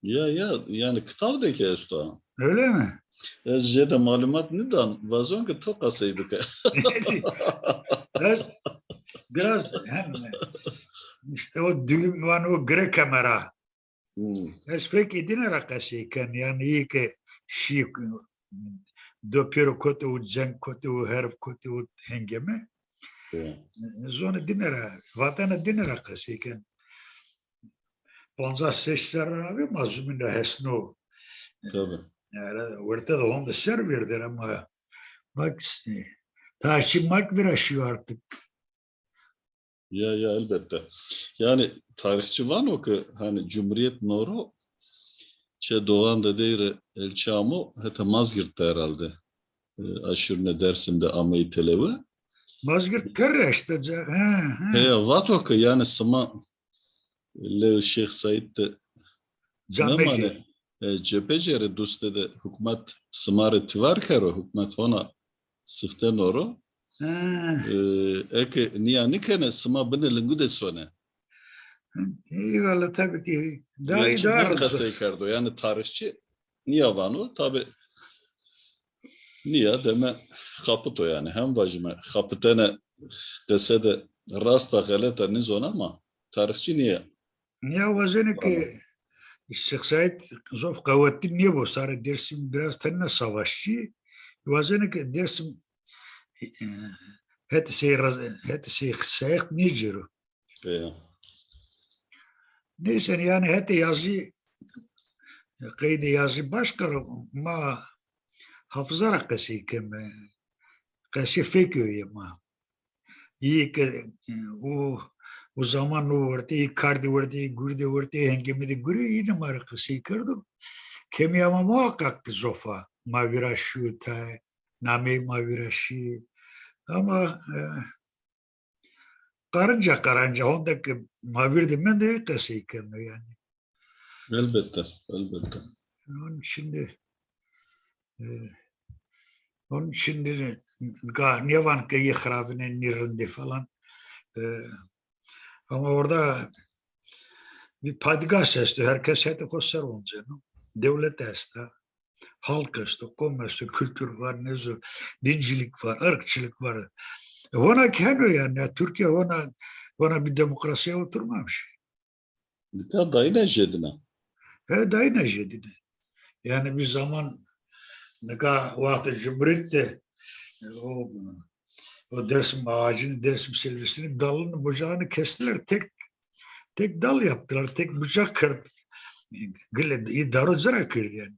Ya, ya, yanî kitab de ki esto. Öyle mi? Ez jêde malumat nîdan, vazon ki to qesey bike. Ez biraz hem işte o dilim van o gire kemera. Hmm. Ez fek êdîne ra qesey ken, yanî îyê ke şî do pêro kote û ceng kote û herf kote û hengeme. Zonê dîne ra, vatena dîne ra qesey ken. Poncas şeş serre ra vî ma zumîn ra hesno. Tabii. Yani, werte de honde ser vêrder ama bak, ta şî mak vîra şîyo artık. Ya, ya, elbette. Yani tarîxçî vano ke hani Cumhuriyet noro çê Doğan Dedey rê elçî amo, heta Mazgirt de herhalde. E, aşîrunê Dersim de ameyî telewe. Mazgirt pêro eşte ca, he, he. Heya, vato ke yani sima lewê Şêx Seîd de camê jê. e, cephe cêrê dustê de hukmat sima rê tivar kero, hukmat hona sifteno ro. Ha. E, eke niya nikene, sima binê lingu de sone. Eyvallah, tabii ki. Daha iyi, daha hızlı. Qesey kerdo. Yani tarihçi niya vano. Tabi niya deme xapito yani. Hem vajime xapitene qese de rasta xeleta nizon ama tarihçi niya. Niya wazene ki Şeyh Said zof qewetli niye bo. Sarı Dersim biraz tenine savaşçı. Wazene ki Dersim, e, het sey raz-, het sey seyek niye ciro. Neyse, yani hetê yazî, qeydê yazî başka, ma hafıza ra qesey keme. Qesê fekê yê ma. Îyê ke, e, o, o zaman o werte, î kardî werte, î gurdî werte, î hengemî de gurî, îne ma rê qesey kerdo. Kemîya ma muhakkak ki zof a. Ma vîra şîyo tayê, nameyê ma vîra şîyê. Ama, e, Qarinca qarinca honde ki ma vîr de mende qesey keno yani. Elbette, elbette. Onun için de, e, onun için de ga-, nêvan ke yê xirabine, nê rinde falan. E, ama orada bir padîgah esto. Herkes hetê xo ser onceno. Dewlet esta. Halk esto, qom esto, kültür var, ne zo, dincilik var, ırkçılık var. E, hona ki heno yani, ya Türkiye hona, hona bir demokrasiye oturmamış. Nika dayîna jedine. He, dayîna jedine. Yani bir zaman nika wextê Cumhuriyet de, e, o, o Dersim ağacını, Dersim silvesini, dalını, bucağını kestiler. Tek, tek dal yaptılar, tek bucak kırdı. Gile daro cira kirdi yani.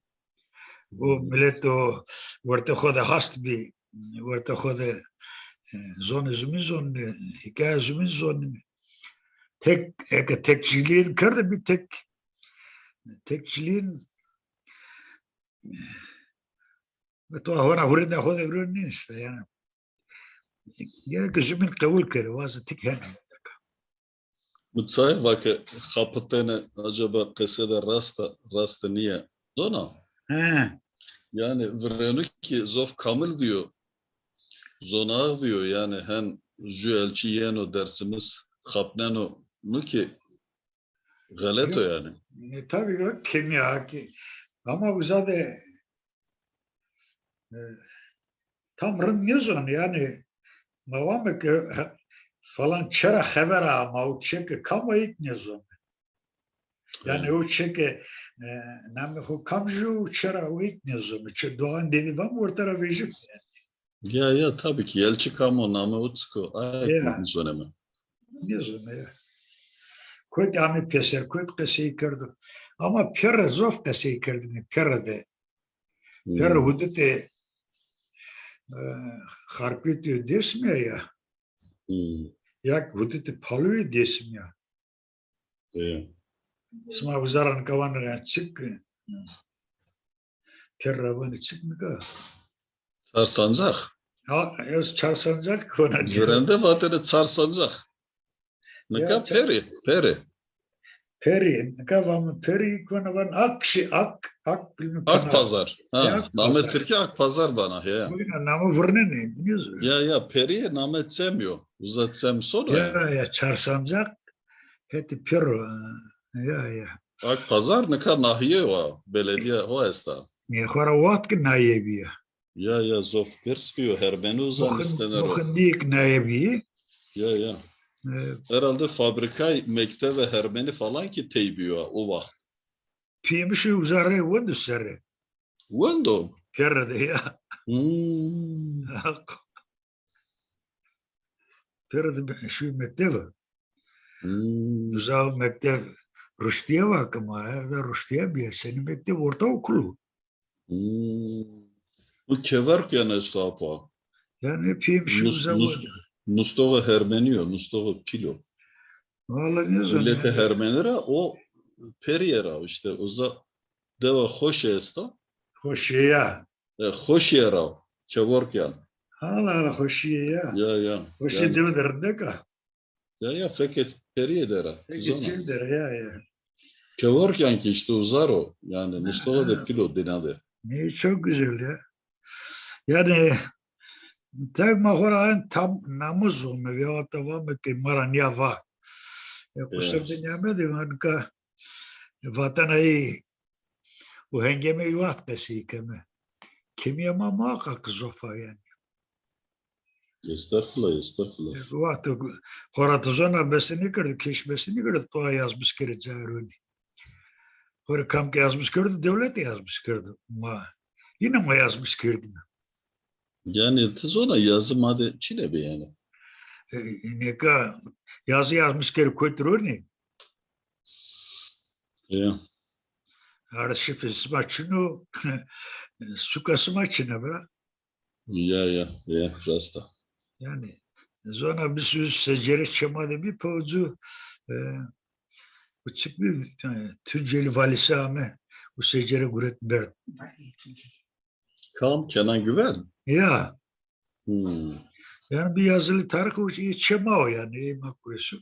O milet o werte xo de hast bî, werte xo de, e, zonê zumîn zonenê, hîkaye zumîn zonenê. Tek, eke tekçilîyên kerde bî tek, tekçilîyên, e, to hona hurênda xo de viro nînîste yani. Gerek zumîn qewul kerê, waze tik hene. Mi çayê va ke xapitene, acaba qese de rast a, rast nîye? Zona? He. Yani virêno ki zof kamil vîyo, zonax vîyo, yani hen ju elçî yeno Dersimis xapneno, nu ki xelet o yani. E, tabii ki kemî ha ki. Ama uza de, e, tam rind nêzon, yani ma vame ke, he, falan çera xever ama, o çê ke kam a, ît nêzon. Yani o çê ke, e, namê xo kam ju, o çera, o ît nêzon. Çê Doğan dedi vam orta ra vejim yani. Ya, ya, tabii ki. Elçî kam o, namê o çik o, ay nêzoneme. Nêzoneme ya. Kotî amê pêser, kotî qesey kerdo. Ama pêre zof qesey kerdinê, pêre de. Pêre hudutê, e, Xarpêtî yo Dêrsimî ya. Ya ki hudutê Paloyî Dêrsimî ya. Sima uza ra nika vanê ra çik, pêre ra vanê çik nika? Çarsancax. Ha, ez Çarsancax vona. Virende vatêne Çarsancax. Nika Perî, Perî. Perî, nika vame Perî, kona van Ak, şey, Ak, Ak, bilmem, Ak Pazar. Ha, name tirkî Ak Pazar vana, he. Buyna, name vurnenê, nêzon. Ya, ya, Perî name çem yo. Uza çem sono ya. Ya, ya, Çarsancax, hetê pêro, ya, ya. Ak Pazar nika nahîye wa, belediye ho esta. Nê, xora waxt ki nahîye bîya. Ya, ya, zof girs bîyo, hermenî uza nistene ro. Muxindîyêk naye bîyî. Ya, ya. E, herhalde fabrikay mektevê hermenî falan ki tey bîyo o waxt. Pîyemişî uza rê wendo serre. Wendo? Pêre de ya. Hmm. Pêre de şîyo mekteve. Hmm. Uza mektev ruştîye va ke ma, her de ruştîye bîye. Senî mektev, ortaokul o. Hmm. Bu kevark yani esto apa. Yani pîyemişî uza nus-, nustoğê hermenî yo, nustoğê pîl o. Valla nêzon. Miletê hermenî ra o Perîye ra işte uza dewa Xoşê esta. Xoşê ya. E, Xoşîye ra, Kevorkyan. Hala, hala Xoşîye ya. Ya, ya. Xoşîye dewe de rindek a. Ya, ya, fekê Perîye der a. Fekê çim der a, ya, ya. Kevork yan ki işte uzar o. Yani Mustafa de pilo dina de. Ne çok güzel ya. Yani tabi ma xora en tam namuz olma veya da vame ki mara niya va. E, kusur dinya me de, yani ka vatana iyi. Bu hengeme iyi vaxt qesey keme. Kimiye ma muhakkak zofa yani. Estağfurullah, estağfurullah. E, wexto xora tu zona bese nêkirdi, kêş bese nêkirdi, tu a yazmış kere caronî. Xora kam ki yazmış kirdi, dewlete yazmış kirdi. Ma, yine ma yazmış kirdi. Yani tu zona yazı ma de çine be yani. E, neka yazı yazmış kere kotronî. Ya. Arşiv sima çino, suka sima çine bira. Ya, ya, ya, rasta. Yani zona bir sürü secere çema de bir pocu, e, bu çık bir, yani, Tunceli valisi ame, bu secere guret berd. Kam? Kenan Güven? Ya. Hmm. Yani bir yazılı tarih o şey, çema o yani, e, makuresi.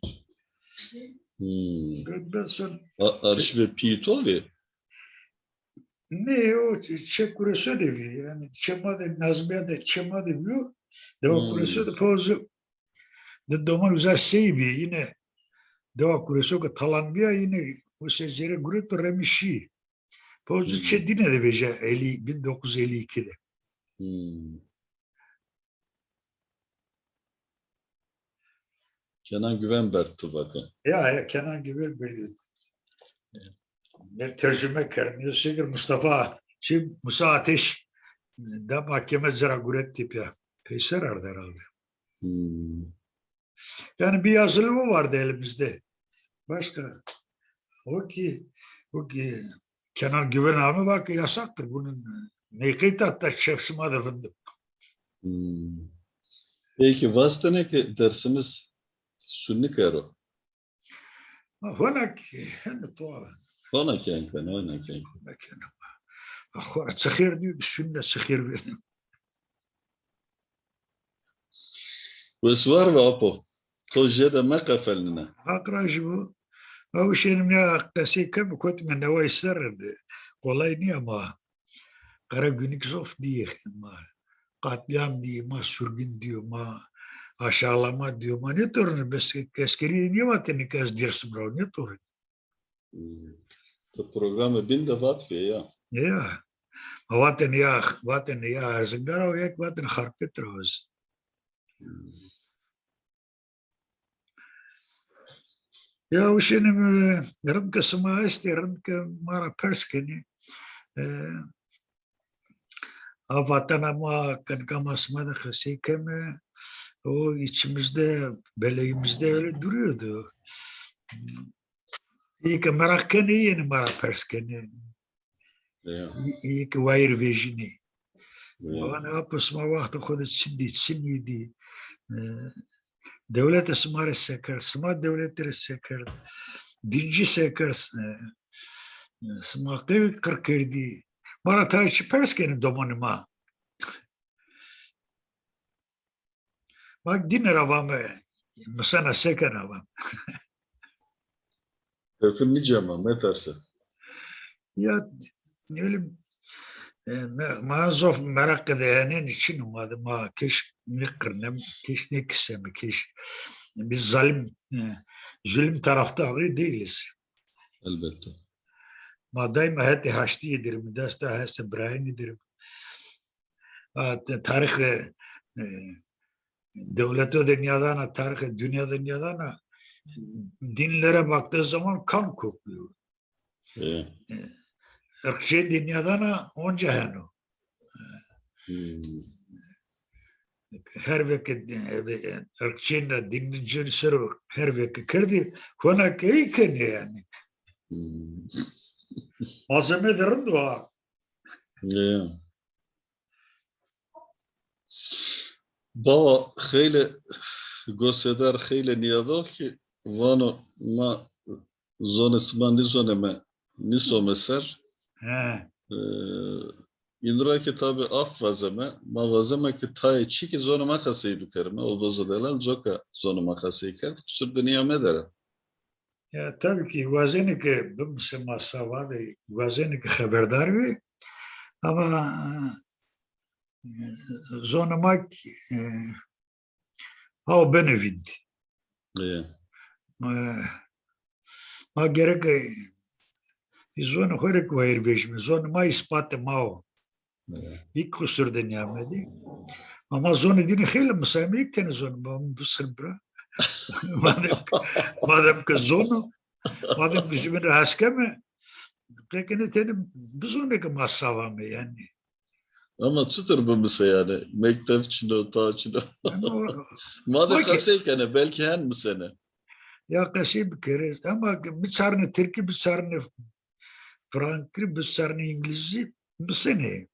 Hmm. Ben, ben son A- arşive piyto ve Ne o çe-, çe kureso de bi, yani çema de, nazmiya de çema de biyo. Dewa kureso de pozu de doman uza sey bi, yine dewa kureso ke talan biya, yine o secere gureto remişi. Pozu çe dine de veja elli, bin dokuz yüz elli iki de. Kenan Güven berd tu vake. Ya, ya, Kenan Güven berd. Ne tercüme kerd, ne şekil Mustafa, şey, Musa Ateş, da mahkeme zira guret tip ya. Peyser ardı herhalde. Hmm. Yani bir yazılı mı vardı elimizde? Başka. O ki, o ki Kenan Güven abi bak yasaktır bunun. Ne kayıt hatta şefsima da fındık. Hmm. Peki, vastene ki dersimiz sunni kero. Hona ki, hene to. Hona ki enken, hona ki enken. Hona ki enken. Xora çixir diyor, sunne çixir benim. Wes war ve apo. To jede meqefelnine. Haq rajî bo. Ew şênim ya qesey keme kotime neway ser de. Kolay niya ma. Kara günlük zof diye ma. Katliam diye ma, sürgün diyor ma. Aşağılama diyor ma. Ne torunu bes eskeri niye vateni ki ez Dêrsim ra, ne torunu? Hmm. Tu programê bîn de vat vê ya. Ya. Ma vatên ya, vatên ya Erzingan ra, yek vatên Xarpêt ra ez. Hmm. Ya, uşênim, e, rind ke sima estê, rind ke ma ra pers kenê. E, A vatena ma, kenika ma sima de qesey keme, o içimizde, beleyimizde öyle duruyordu. İyi ki merak kenê, yenê ma ra pers kenê. Ya. İyi, iyi ki wayir vejînê. Ya. Vanê apo sima wextê xo de çi dî, çi nêdî. E, Dewlete sima rê se kerd, sima dewlete rê se kerd, dîncî se kerd, e, sima qey qir kerdî. Ma ra tayê çi pers kenê domanê ma. Ma dîne ra vame, misena se kena vame. Kefin nîcema, meterse. Ya, ne bileyim, e, me-, ma zof merak de, yani, için ma, ma keş nêqirnem, keş nêkisem, keş biz zalim, e, zulüm taraftarı değiliz. Elbette. Ma daima hetê haştîye der im, desta heste birayînî der im. Ha, te-, tarîxê, e, dewleto de nîyadana, tarîxê dinya de nîyadana, dinlere baktığı zaman kan kokuyor. E. E, ırkçı de nîyadana onca heno. Hmm. Her veke, e, ırkçı de dinci ser o her veke kerdî, hona ke ey kenê yani. Hmm. Malzeme de rind o ha. Ya. Bava, xeylê gosêdar, xeylê nîyado ki vano ma zonê sima nîzoneme, nîsome ser. He. E, îndira ki tabi af vazeme, ma vazeme ki tayê çî ki zonê ma qesey bikerime, o dozo delal coka zonê ma qesey kerd, qusur dinya medere. Ya, tabii ki wazenê ke bimise ma sava de, wazenê ke xeberdar bê. Ama, e, zonê ma, e, haw benê vîndî. E, ma gereke, e, zonê xo rê ki wayîr vejîme. Zonê ma îspatê ma o. Hîk qusur de nîyamedî. Ama zonê dîne xeylê misayme, îk tenê zonê ma, bisir bira. Madem ke, madem ke zon o, madem ke jûbîn ra hes keme, qe ke nê tenê bizonê ke ma sava me yanî. Ama çitur bimise yanî? Mekteb çin o, ta çin o. Ama ma de qesey kenê, belkî hen misene. Ya qesey bikerê. Ama biçarnê tirkî, biçarnê frankî, biçarnê îngilîzî, misenê.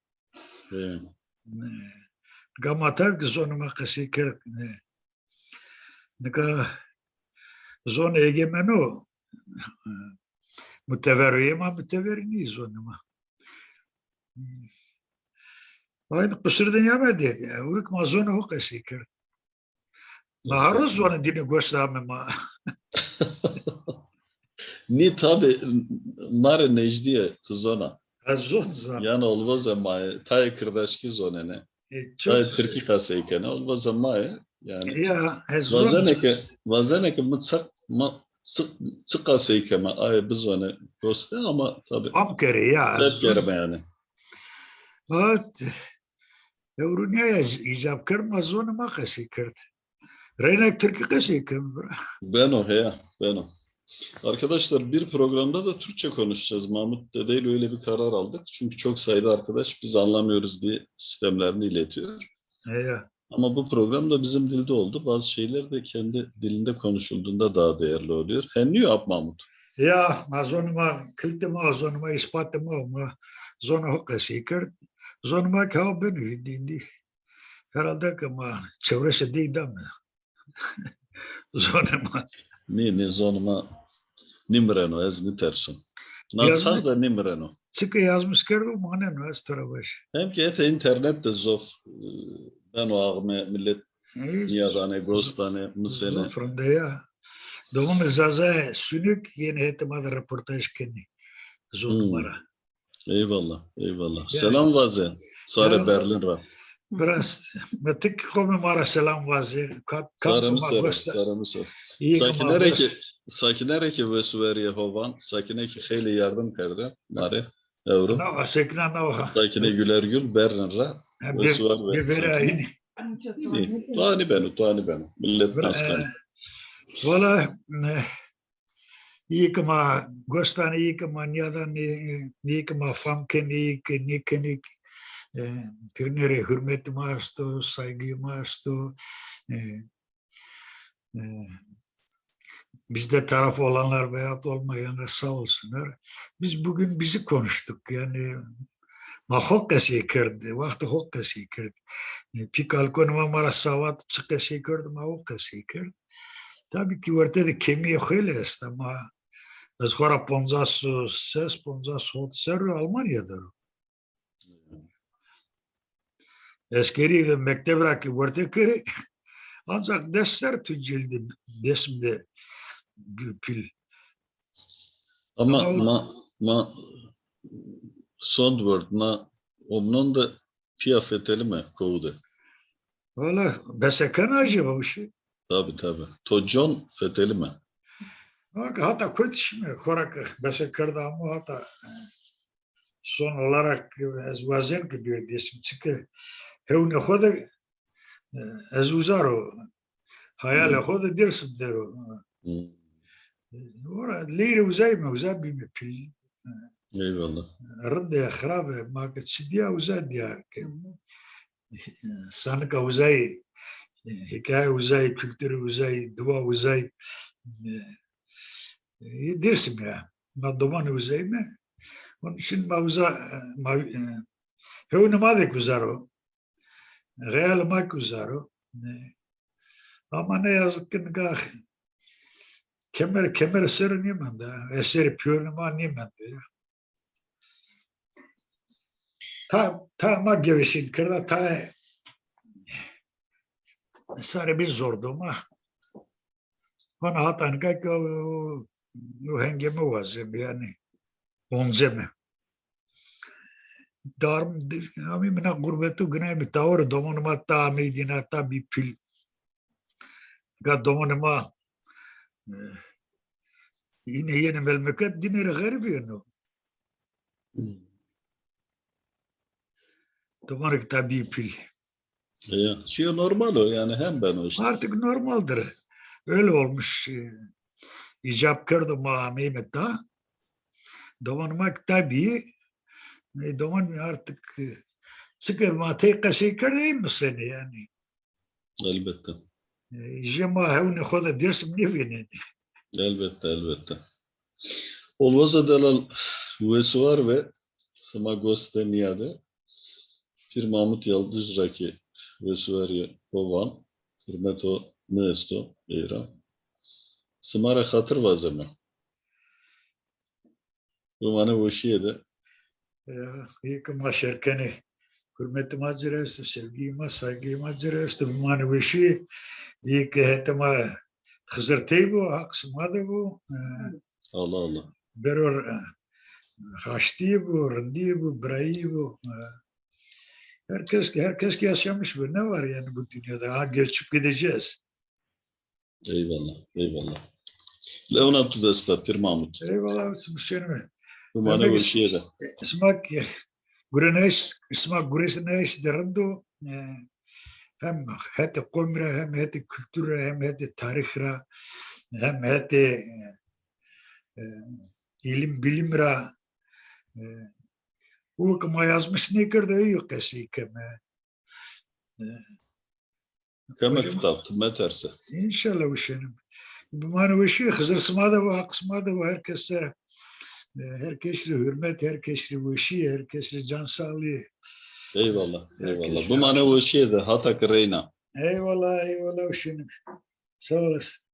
Nika ma tabii ki zonê ma qesey kerd. Nika zonê egemeno mutever o, yê ma mutever nîyê zonê ma. Aynî qusur de nîyamedê. Ewro ki ma zonê xo qesey kerd. Ma her roz zonê dîne goş dame ma. Nî tabi, ma rê nejdîye, tu zona. Ez zon, zon. Yanî olvozê ma yê, tayê kirdaşkî zonenê. E, çok güzel. Tayê tirkî qesey kenê, olvozê ma yê. Yanî ya, ez zon. Wazenê ke, wazenê ke mi çiq, ma çiq, çiq qesey keme, aye bizonê goş de ama tabi. Fam kerê ya, ez zon. Kerime yanî. Evet. Ewro nîya îcab kerd, ma zonê ma qesey kerd. Reyna tirkî qesey keme bira. Beno, heya, beno. Arkadaşlar, bir programda da Türkçe konuşacağız. Mahmut Dede ile öyle bir karar aldık. Çünkü çok sayıda arkadaş "biz anlamıyoruz" diye sistemlerini iletiyor. Heya. Ama bu program da bizim dilde oldu. Bazı şeyler de kendi dilinde konuşulduğunda daha değerli oluyor. Hen nîyo ap Mahmut? Ya, ma zonê ma, kilitê ma, zonê ma, îspatê ma, ma zonê xo qesey kerd. Zonê ma ke haw benê vîndî. Herhalde ke ma çewres ê dey dame zonê ma. Nê, nê, zonê ma nîmireno, ez nîterson. Na çax de nîmireno. Çike yazmış kerdo, maneno, ez to ra vaj. Hem ki hetê înternet de zof, e, beno axme, milet nîyadanê, gos danê, misenê. Zof rinde ya. Domanê Zaza Sünük yenê hetê ma de reportaj kenê. Zonê ma ra. Eyvallah, eyvallah. Selam vaze sarê Berlin ra. Biraz, ma ti ki qomê ma ra selam vaze. Kat, kat sarê mi ser, sarê mi ser. Sakine rê ki, Sakine rê ki wesu verîye hovan, Sakine ki xeylê yardim kerde ma rê ewro. Nawa, Sakine nawa. Sakine Gülergül Berlin ra wesu ver ve. Bêverê aynî. Tuanî beno, tuanî beno. Millet nas kenê. Valla, e, Îyê ke ma gos danê, îyê ke ma nîyadanê, îyê ke ma fam kenê, îyê ke nêkenê, e, pêrune rê hurmetê ma esto, saygîyê ma esto. E, e, bizde taraf olanlar veyahut olmayanlar sağ olsunlar. Biz bugün bizi konuştuk. Yani ma xo qesey kerd, wextê xo qesey kerd. E, pî kalkonê ma ma ra savat, çi qesey kerd, ma o qesey kerd. Tabii ki werte de kemîyê xeylê est ama ez xo ra poncas û ses, poncas û hot serrî Almanya der o. Eskerî ve mekteb ra ki werte kerê, ancak des serr Tuncelî de, Dêsim de pîl. Ama ma, ma, Sandwort, ma omnon de pîya fetelîme kowu de. Valla, bese kena acaba o şey? Tabi, tabi. To con fetelîme. Bak, hata kotî şîme, xora ke bese kerda amo hata, e, son olarak ez wazen ke bîyo Dêsim, çike hewnê xo de, e, ez uza ro, hayalê xo de Dêsim der o. Ora leyre uzay me, uza bîme pîl. Eyvallah. Rinde, xirabe, ma ke çi dîya uza dîya ke. Sanika uzay, hikaye uzay, kulturê uzay, diwa uzay, e, e, Dêrsim ya. Ma domanê uzay me. Onun için ma uza, ma, e, hewnê ma de ki uza ro. Xeyalê ma ki uza ro. E, ama ne yazık ki nika kemer, kemer ser nêmende. Eserê pîyorê ma nêmende ya. Ta, ta ma gewşîn kerda, ta sarê bî zor do ma. Hona hata nika ki o, O hengê mi wazeme, yanî onceme. Darm, amî mina gurbeto ginay mi tawir, domanê ma ta ameydîna, ta bî pîl. Ga domanê ma, e, îne yenê melmeket, dîne rê xerîb yeno. Domanê ke ta bî pîl. Ya, çîyo normal o, yanî hem beno îşte. Artık normaldir. Öyle olmuş, e, icap kerdo ma ameyme ta. Domanê ma ke ta bî, e, doman artık, e, çike ma tey qesey kerdê, ey misenê yanî. Elbette. E, jê ma hewnê xo de Dêrsim nêvênenê. Elbette, elbette. Olvoza delal, wes û war be, sima gos de nîyade. Pîr Mahmut Yaldij ra kî wes û warî xo van, hurmeto mi esto ey ra. Sima rê xatir vazeme. Bimanê weşîye de. Ya, ê ke ma şêr kenê. Hurmetê ma ci rê esto, sevgîyê ma, saygîyê ma ci rê esto, bimanê weşîye. Ê ke hetê ma Xizir tey bo, Haq sima de bo. E, Allah Allah. Bero, e, haştîye bo, rindîye bo, birayîye bo. E, herkes ki, herkes ki yaşamış be, ne var yani bu dünyada? Ha, göçüp gideceğiz. Eyvallah, eyvallah. Lewna tu dest a, Pîr Mahmut. Eyvallah, sima şêr be. Bimanê weşîye de. Sima ki, gureneyiş, sima gureneyiş de rind o, e, hem hetê qomî ra, hem hetê kultur ra, hem hetê tarîx ra, hem hetê, e, e, îlim, bilim ra, e, o ke ma yazmış nêkerdo, ey qesey keme. E, Keme kitab, ti meterse. Înşallah wişenim. Bimanê weşîye, Xizir sima de bo, Haq sima de bo, her kes ra, e, her kes rê hurmet, her kes rê weşîye, her kes rê can sağlığı. Eyvallah, eyvallah. Bimanê weşîye de, hata ki reyna. Eyvallah, eyvallah wişenim. Sağ olasın.